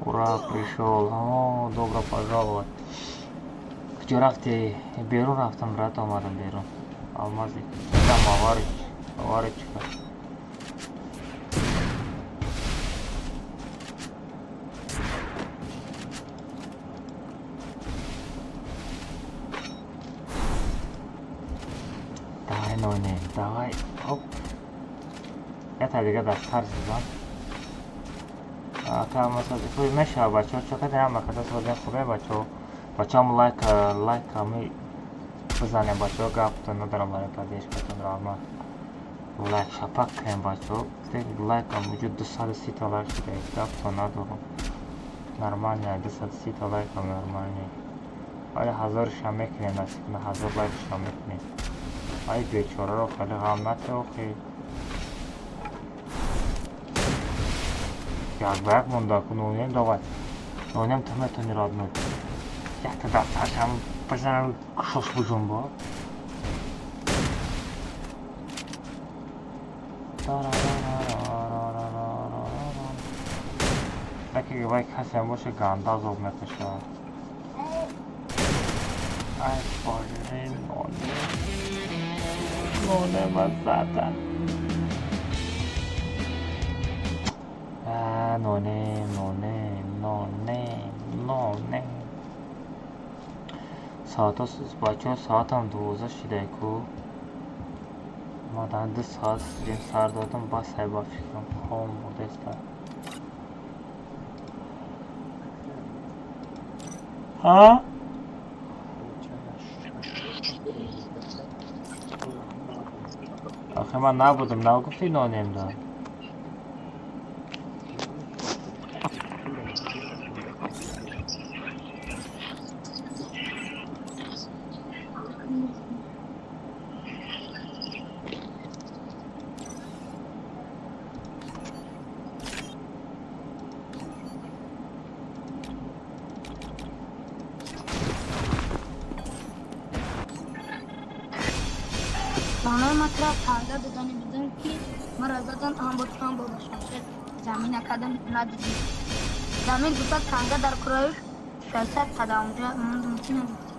Ура, пришёл. О, добро пожаловать. Куҷо рафтӣ? Берун рафтам, брат, омадам берун. Алмази. Там аварич, аваричка. Давай, нонем, давай, оп. Ята дига дар сар зизан. Ака, масози хуби мешава, бачаҳо, чо кадем ҳама каса созем хубе, бачаҳо. Бачаҳом лайк, лайк ами бизанем, бачаҳо, гаптон надорам барои поддержкатон, раҳмат. Лайк шапак кунем, бачаҳо. Лайкам вуҷуд 230 та лайк шуда, гаптон надорам. Нормально, 230 та лайкам нормально. Вале 1000 шам мекунем, насиб на 1000 лайк шам мекунем. Ай бечораро хеле ғам нате охи. Як ба як монда ку нонем, давай. Нонем, ту метавонӣ, родной. Якта дасташам бизанам, шош бужум бо. Таки вай касе боше ганда зоб мекашад. Ай блин, ноне. Ноне ма задан. А, ноне, ноне, ноне, ноне. Соато бачаҳо соатам 12 шидай ку. Ма дар 2 соат стрим сар додам, бас ай ба фикрам хом бурдаиста. Ҳа? Охе ман набудам, нагуфтӣ нонем да. Матра танга додани будам ки мара задан ҳам бо чанд бо шамшер замин накардам надидим. Замин гуфта танга дар кураи 600 када онҷа мондум чи нагуфтӣ.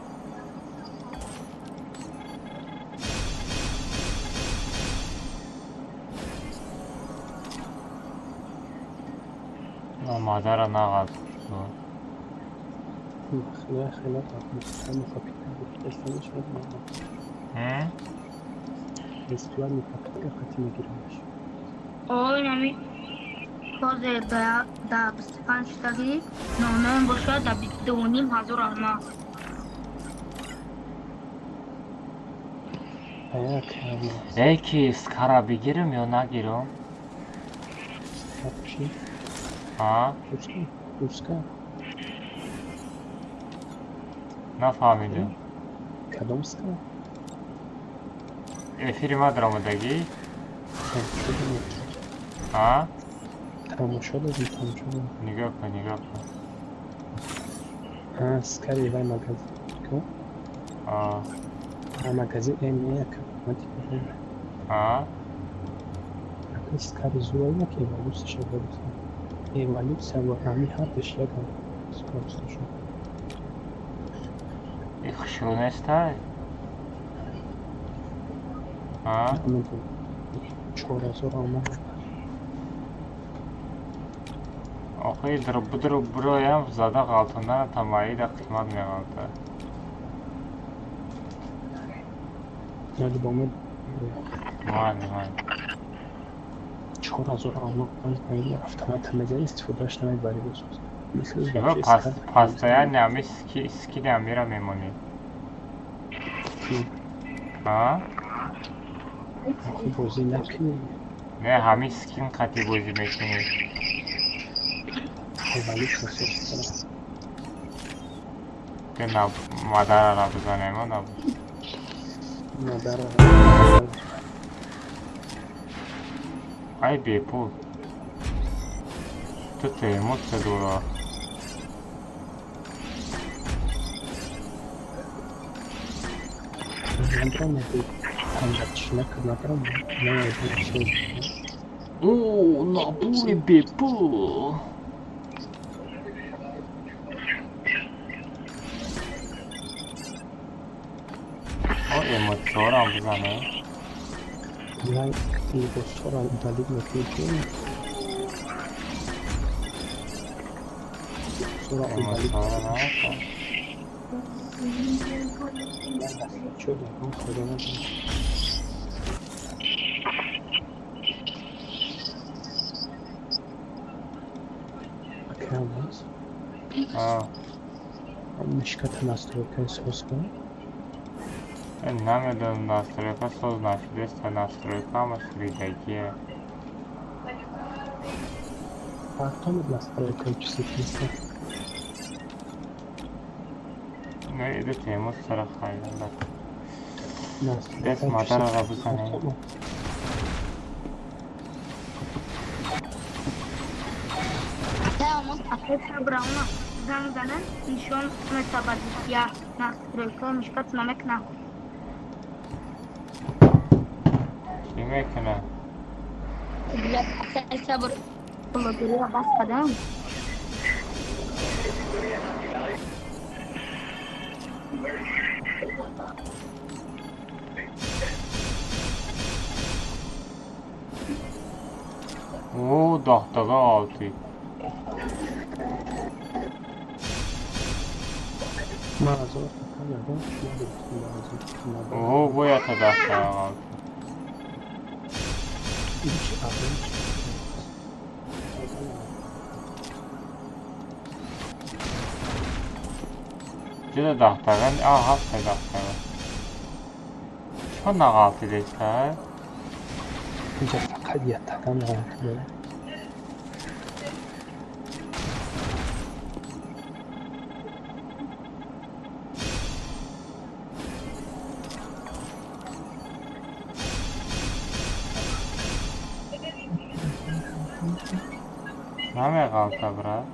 Мадара нағаз. Хеле бесплатно попытка хати мегирамаш. Ой, нами ҳозир да 25 штаги номем бошад да 2,5 ҳазор алмаз. Эй ки скара бигирам ё нагирам? Чӣ? А? Руска? Нафаҳмидам. Кадом ска? Эфири ма даромадагӣ? А? Тамошо додем, тамошо додем. Нигоҳ кун, нигоҳ кун. А, скари вай магазин. Ку? А. А магазин э не як. А? Ака скари зура як эволюсия шуда. Эволюсия ва ҳами ҳардаш якам. Скорости шуд. И хушрӯ нестай? А? 4000 алмаз. Охи др буроям зада ғалтондан тамаида қимат меғалта. Нали бомед. Майли, майли. 4000 алмаз наида автомат мезани истифодааш намебари боз. Постоянно ами скини амира мемонӣ. А? Бозӣ накунӣ. Не, ҳамин скин қати бозӣ мекунӣ. Эволюсия сохта. Ки на мадарара бизанем, а набуд. Мадара. Ай бепул. Ту эмоция дора. О, набори бепул. О, эмоциёрам бизанем. Либосҳоро удалить мекунӣ. Эмоциёра нака. Чудо, он худо надонад. Акрамаз. А. Мишката настройка соз кун. Намедонам настройка соз нашудеста настройка ҳама шуридагие. Партомад настройка чувствительности. Не, иду тему сара хайда. Дес мадарара бизанем. Брауна занг занен нишон метабад я настройка мишкат намекна. Чӣ мекуна? Сабр блогерия бас кардам. О, даҳтага олти. Ман ҳазор така ягон чиз нагирифтам ба ҳазор. О, боята даҳтага олти. Ҳеҷ ақли чиз. Ҷуда даҳтага, а, ҳафта даҳтага. Чо нағалтидеста? Инҷа фақат як така меғалтидем. Намеғалта, брат.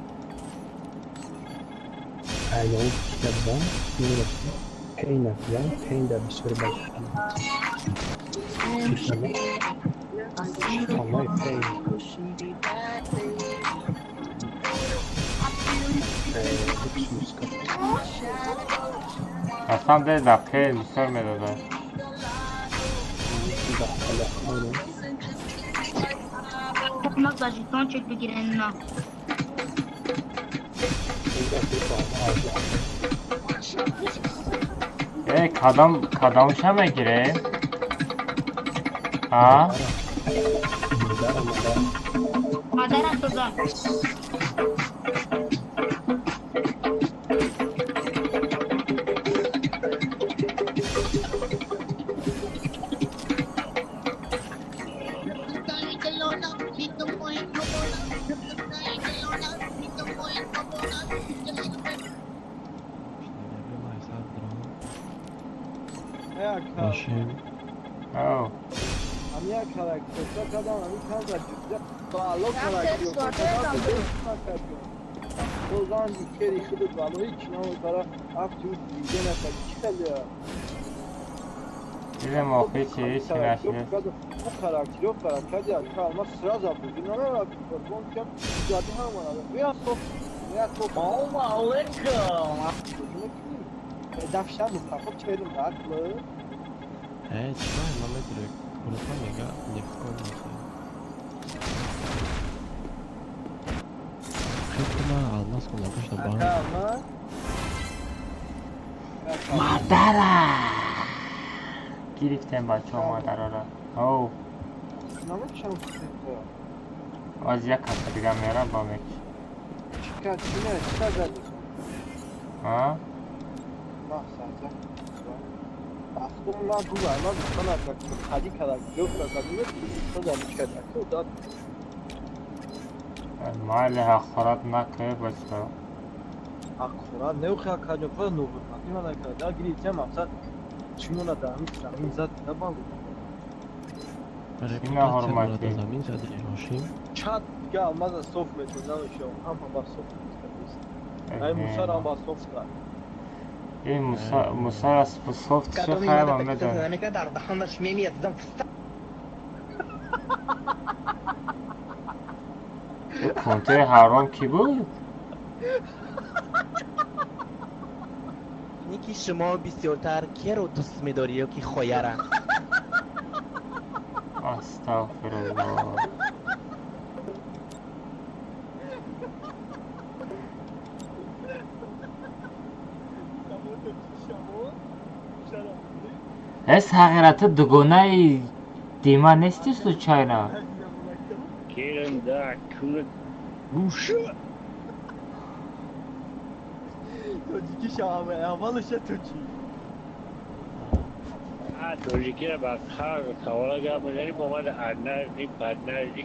Айнон китабзан, пейна бизан, пейн дар бисёри башамои пейн. Аслан де да пейн бисёр медода. Ма за жетончик бигирен на. Э, кадом кадомша мегирем? А? Мадара тоза. Дидем охи чи ҳеч нашид. Мадара! Гирифтем бачаҳо мадарара. Оу. Аз як каса дига мерам ба мекиш. А? Майли ҳақорат накунед бачаҳо. Ҳақорат не охи акаҷон, фақат нобурматӣ ман накард. Да гирифтем мақсад чимона да ҳамин замин зад да балу. Ина ҳурматӣ. Чанд дига алмаза соф метон намешавам, ҳама ба соф метон. Ай мусарам ба соф кард. Ин муса мусара софт шо хайма медонам. Контои ҳаром кӣ буд? Ники шумо бисёртар киро дӯст медорӣ ё ки хояра? Астағфируллоҳ. Э, сағира, ту дугонаи Дима нести случайно? Тоҷикӣ шавам, аввалаша тоҷик. Тоҷикиро ба қар савола гап мезанӣ, бо ман аднажди паднажди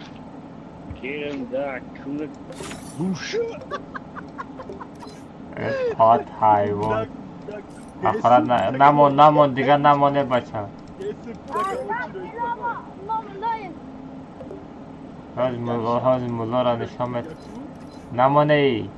кирм да кунат гӯша. Э, пат ҳайвон. Ҳақорат намон, намон, дига намоне бача. Ҳозир муллоро нишон мед. Намонеи.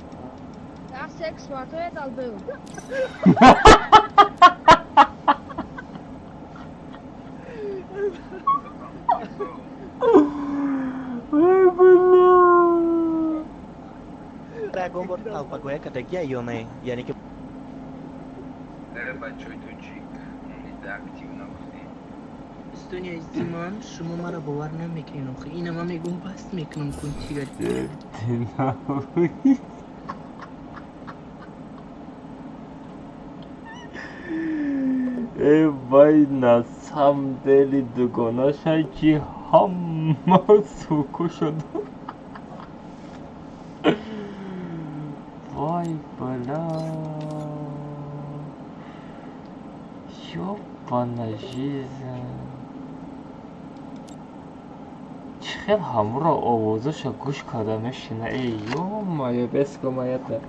Ягон бор талпагоя кардагия ё не? Яъне ки бачаҳои тоҷик актив нагуфтем. Дӯстони азизи ман, шумо маро бовар намекунед, охи ина ман мегӯм, паст мекунам кунтигар. Э вай, на самом деле дугонаша чи ҳама суку шуд. Вай, бля. Ёбана жизнь. Чӣ хел ҳамуро овозаша гӯш карда мешина? Эй, ё-моё, бескомаята.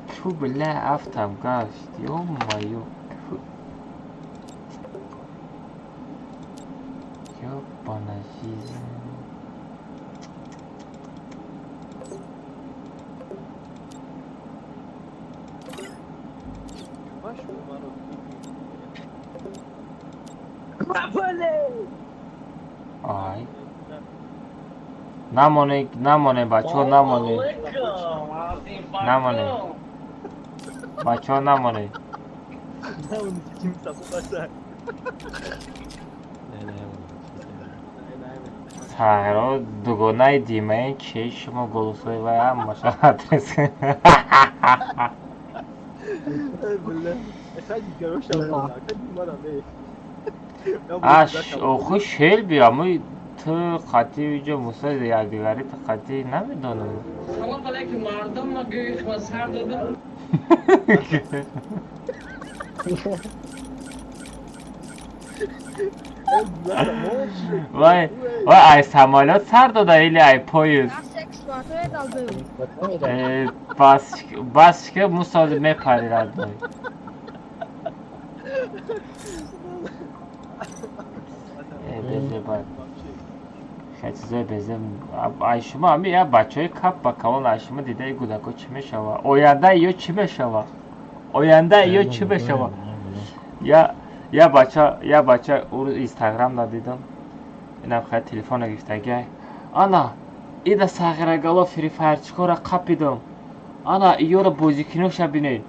Тьфу, бля, афтам гашт, ё-моё. Ёбана жизнь. Ай. Намоне, намоне, бачаҳо, намоне. Намоне. Бачаҳо, намоне. Сағиро дугонаи димаи чи шумо голосои вай ҳамаша адрес. Аш, охи шелби, амои ту қатъи уҷо муса якдигари ту қатъи намедонам. Салом алейкум, мардум, ма гӯи ма сар додам. Вай, вай, ай самолёт сар дода или ай поезд? Бас, бас ки муса мепарид адной. Безе бад. Хай чизои безе. Ай шумо ами я бачаҳои кап ба калон, ай шумо дидаи кӯдако чӣ мешава? Оянда ё чӣ мешава? Оянда ё чӣ мешава? Я бача, я бача ӯ Инстаграм дидам. Инам хай телефона гирифтагиай. Ана, ида сағирагалов Фри Фаерчикора қапидам. Ана, иёро бозикиноша бинед.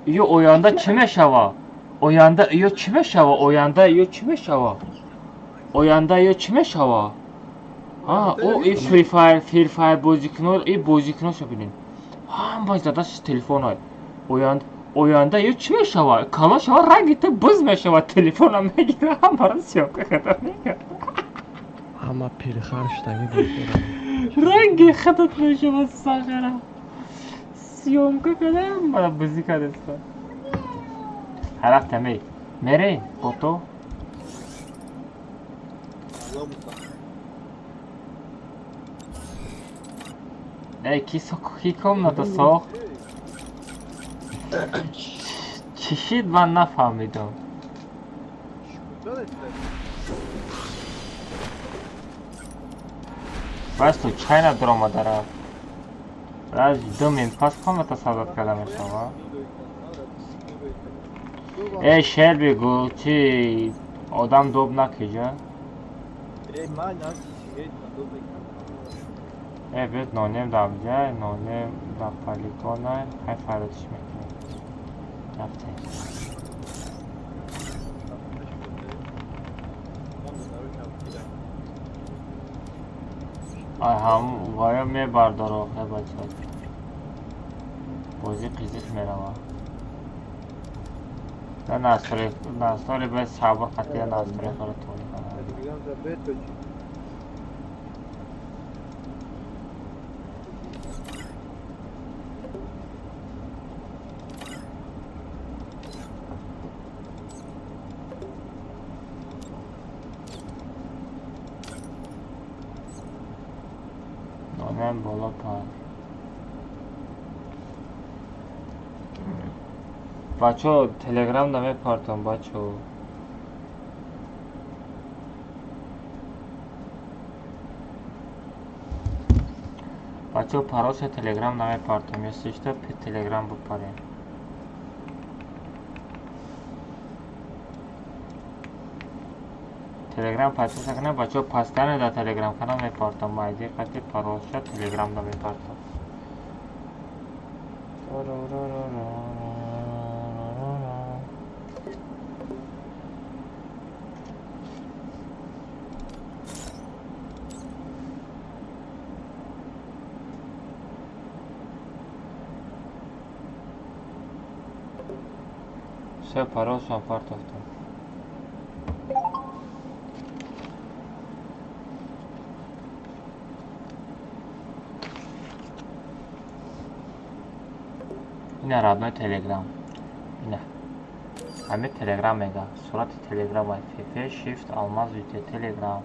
Иё оянда чӣ мешава? Оянда иё чӣ мешава? Оянда иё чӣ мешава? Оянда ё чӣ мешава? А, о, и Фри Фаер, Фри Фаер бозикунор, и бозикуноша бинед. Ҳамааш дадашаш телефонай. Оянда, оянда ё чӣ мешава? Калон шава, ранги ту буз мешава, телефона мегира, ҳамаро съёмка карда мегирад. Ҳама пирхар шудаги бехӯрам. Ранги худат мешава, сағира. Съёмка карда, ҳамаро бузӣ кардаста. Ҳарафта мей. Мерей, бото? Эй, ки ки комната сохт? Чӣ шид, ман нафаҳмидам. Бас ту чайна дуромада рафт. Раз 2 мин пас комната садат карда мешава. Эй, шер бигӯ, чи одам доб накиҷа? Э, бед нонем дамҷа, нонем да полигона, хай фаротиш мекунем. Рафтем. Ай ҳам вая мебардор охе бача. Бозӣ қизиқ мерава. Да настрои, настрои бе сабр қатия настрои хора тони кана. Нонем боло пар. Бачаҳо, телеграм намепартам, бачаҳо. Бачаҳо, пароша телеграм намепартам. Если что, телеграм бупарем. Телеграм подписка кунед, бачаҳо, постоянно дар телеграм канал мепартам. Майди қати паролша телеграмда мепартам. Все, паролшам партофтам. Ина родной телеграм. Ина. Ҳамин телеграм мега. Сурати телеграм ай. ФФ Shift Алмаз ЮТ телеграм.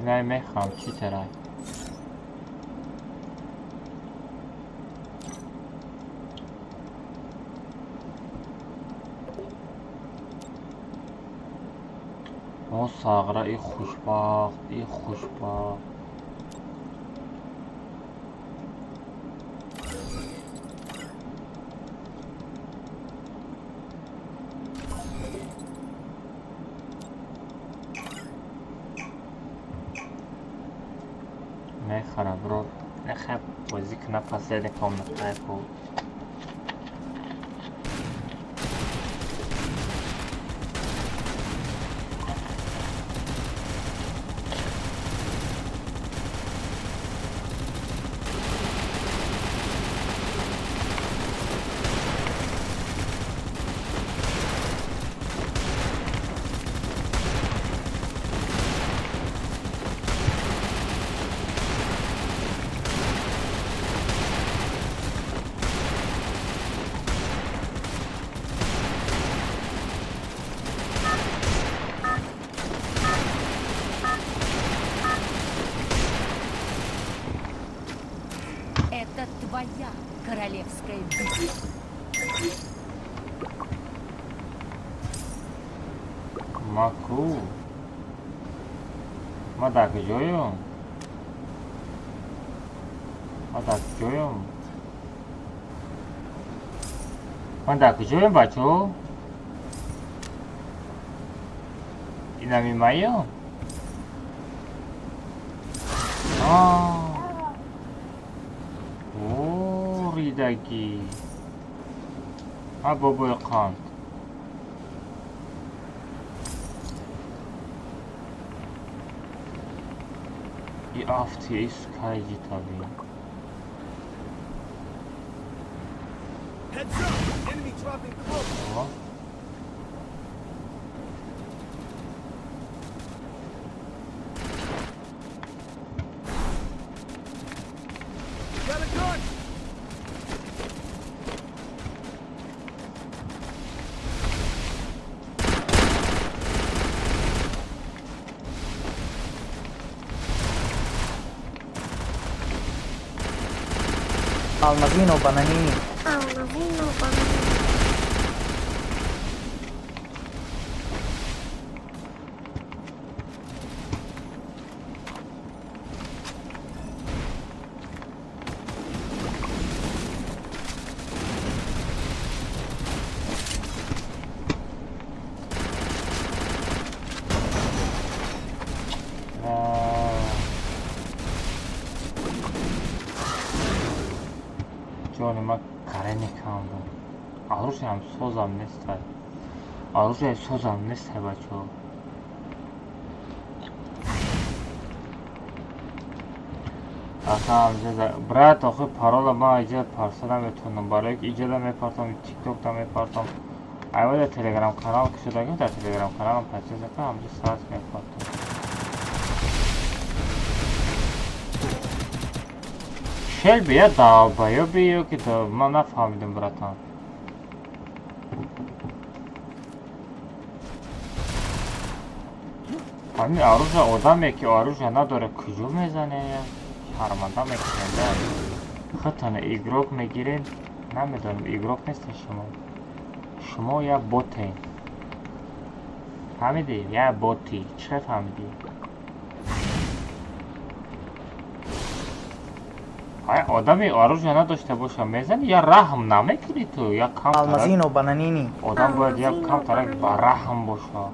Инай мехам чӣ терай. О сағра, и хушбахт, и хушбахт. Мехара, бро. Нехай бозӣ кна последний комната ку. Это твоя королевская битва. Маку. Ма дар куҷоюм? Ма дар куҷоюм? Ман дар куҷоюм, бачаҳо? Инами маём? О, ридагӣ. А бобои қанд. И афти, и скайҷи таби. Heads up! Enemy dropping close. О. Got a gun! Алмазино бананини. Алмазино бананини. Ҷони ма карени кам буд. Оружиям созам нестай. Оружие созам нестай, бачаҳо. Ака брат, охи парола ма иҷа парса наметавонам, барои ки иҷада мепартам, тиктокда мепартам. Айва дар телеграм канал кушодагим, дар телеграм каналам подписка кун, ҳамҷа сразу мепартам. Шелби я долбоёби ё ки ман нафаҳмидам, братан. Ҳамин оружие одаме ки оружие надоре куҷо мезане? Шарманда мекунед. Худтона игрок мегиред, намедонам, игрок нестед шумо. Шумо як ботед. Фаҳмидӣ? Як боти. Чӣ фаҳмидӣ? Ай, одами оружие надошта боша, мезани, я раҳм намекунӣ ту, я кам Алмазино бананини. Одам бояд як камтарак ба раҳм боша.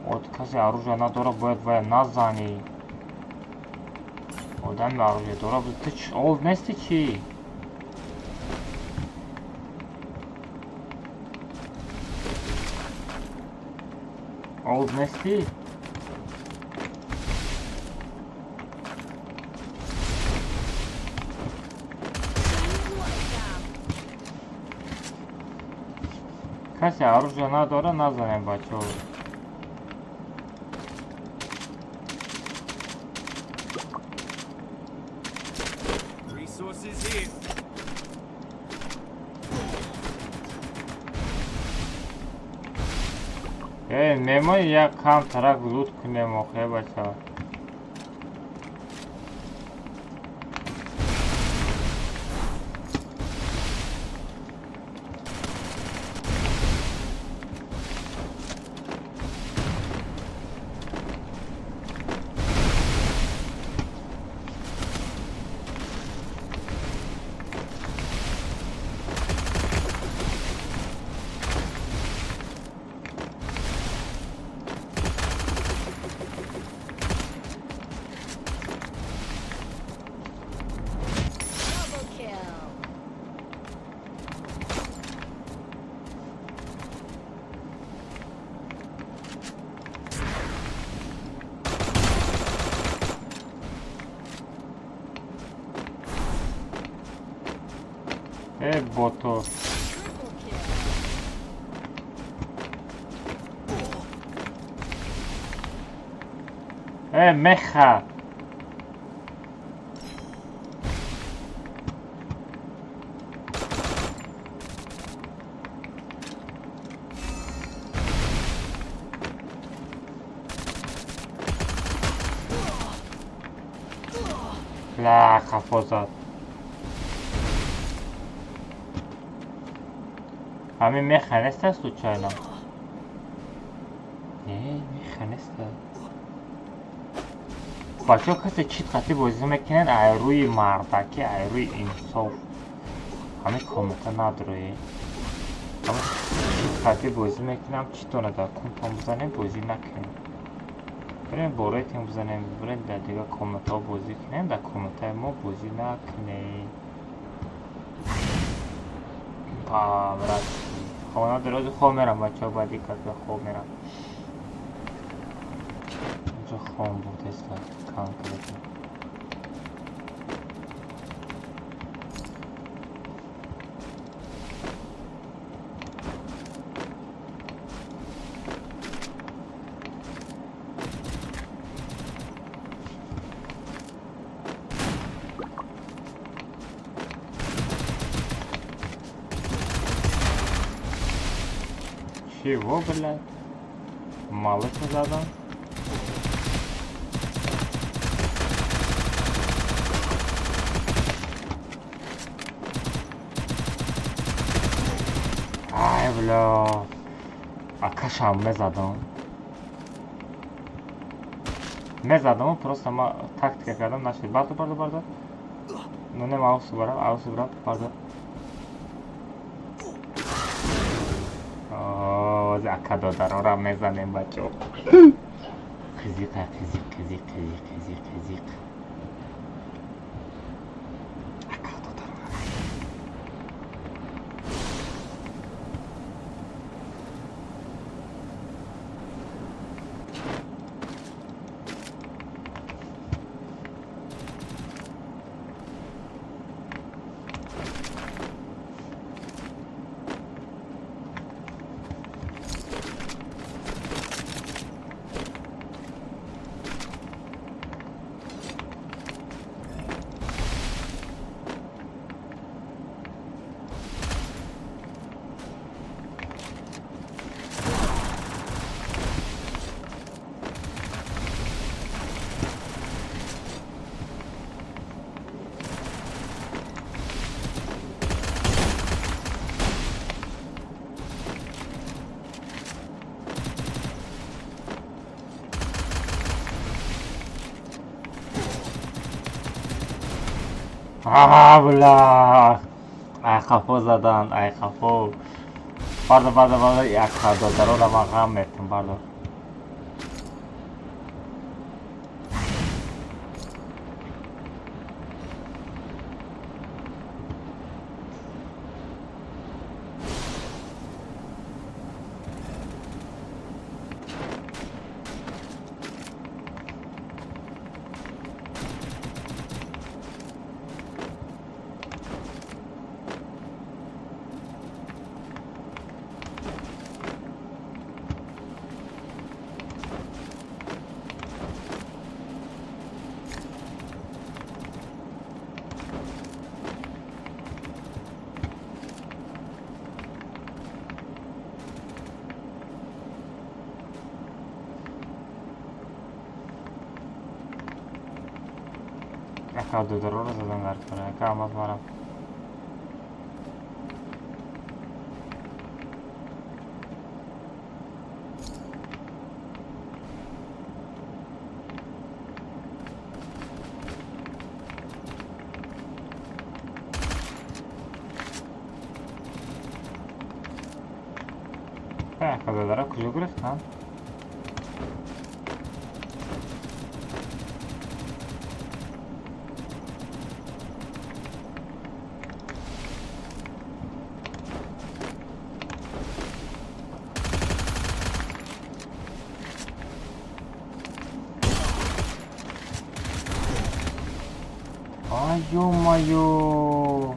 От касе оружие надора, бояд вая назанӣ. Одами оружие дора, ту ол нести чӣ? Ол нести? Касе оружие надора, назанем, бачаҳо. Э, мемони як камтарак лут кунем охе, бачаҳо. Э, бото. Э, меха. Ла, хафо зад. Ҳамин меха неста случайно? Не, меха неста. Бачаҳо, касе чит қатӣ бозӣ мекунед, ай рӯи мардакӣ, ай рӯи инсоф. Ҳамин комната надорӣ. Ҳамин чит қатӣ бозӣ мекунам, читона дар кунтон бизанем, бозӣ накунем. Бирем бо рейтинг бизанем, бирем дар дигар комнатаҳо бозӣ кунем, дар комнатаи мо бозӣ накунем. Брат, хона дарози хоб мерам, бачаҳо, баъди кафе хоб мерам. Инҷо хом буд, еста конкретно. Чего, блядь? Малыша задам. Ай, бля. Акашам мезадам. Мезадам, просто ма тактика кардам, нашид. Бардор, бардор, бардор. Ну не маусу барам, аусу барам, бардор. Ака додарора мезанем, бачаҳо. Қизиқа, қизиқ, қизиқ, қизиқ, қизиқ, қизиқ. Ака додарора. Бля, ай қафо задан, ай қафо. Бардор, бардор, бардор, як додарора ман ғам мертам, бардор. Яка додарора задан дар кора, яка алмаз марам. Яка додара куҷо гирифтан? Ай, ё-моё!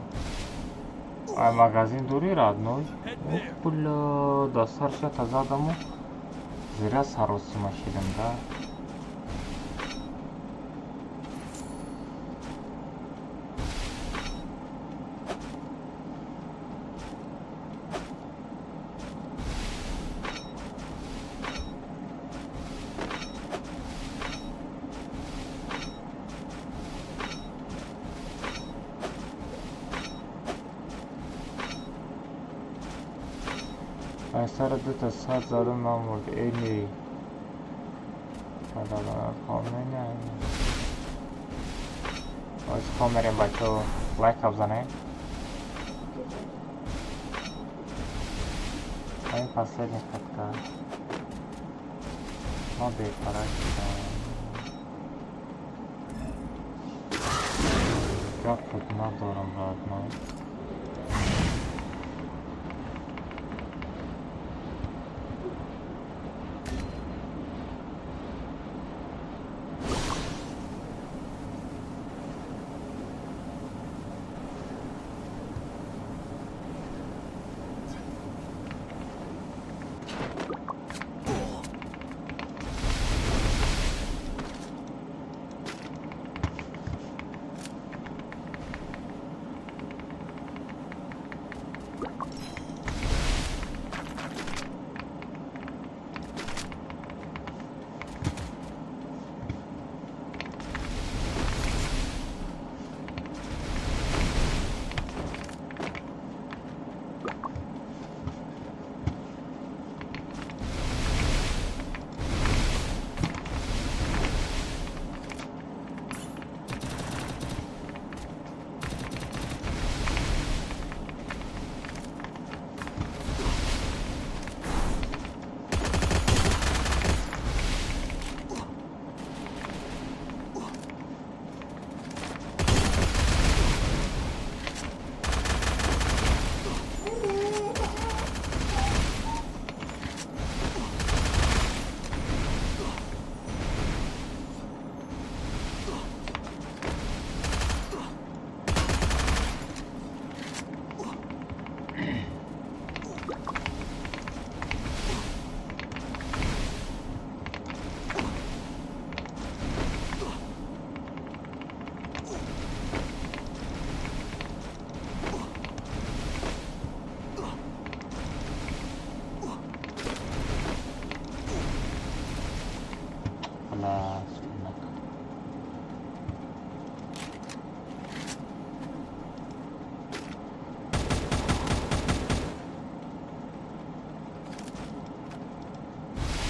Ай, магазин дури, родной. Ох, бля, да саршата задаму. Зря саросима шидам, да? Ай сара дута сад задам намурд, эли. Хом мерем бачо, лайк бзанем. Ай последний катка. Ма бепара шудам. Гапот надорам, родной.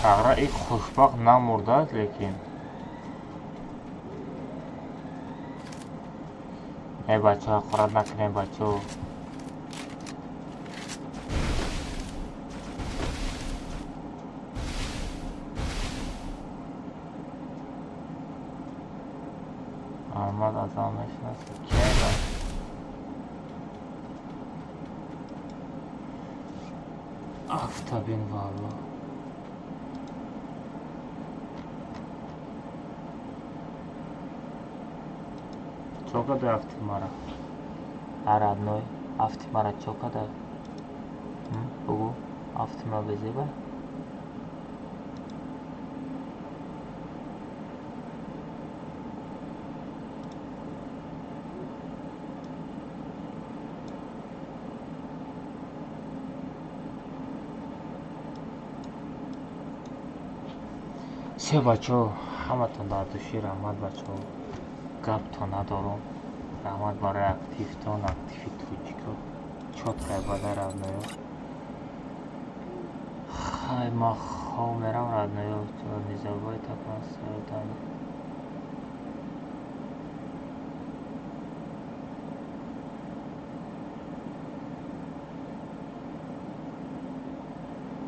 Тағра ик хушбахт намурдааст, лекин Не бачаҳо, ҳақорат накунем, бачаҳо. Алмаз азал мешинасад. Кера? Афтабин валло. Чо кадай афти мара? А родной, афти мара чо кадай? Бугу, афти ма безеба? Се бачаҳо, ҳаматон дар души раҳмат, бачаҳо. Гапто надорум. Раҳмат барои активтон, активи тоҷико. Чёткай бада, родноё. Хай, ма хов мерам, родноё. Не забывай так нас там.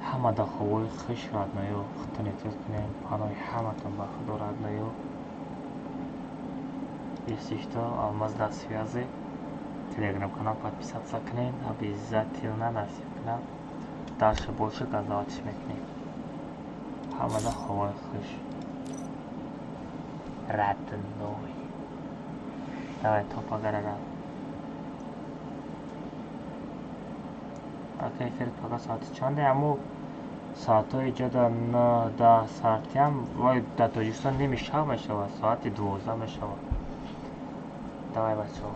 Ҳама дар ховои хуш, родноё. Худтон эҳтиёт кунед. Паноҳи ҳаматон ба худо, родноё. Если что, Алмаз на связи. Телеграм-канал подписаться кунед. Обязательно насиб кунад. Дальше больше қазоватиш мекунем. Ҳамада ховои хуш. Родной. Давай, топа гара. Ака, эфир пага соати чанде? Аммо соатҳои ҷода 9 соатиам, вой, дар Тоҷикистон ними шаб мешавад, соати 12 мешавад. Давай, бачаҳо.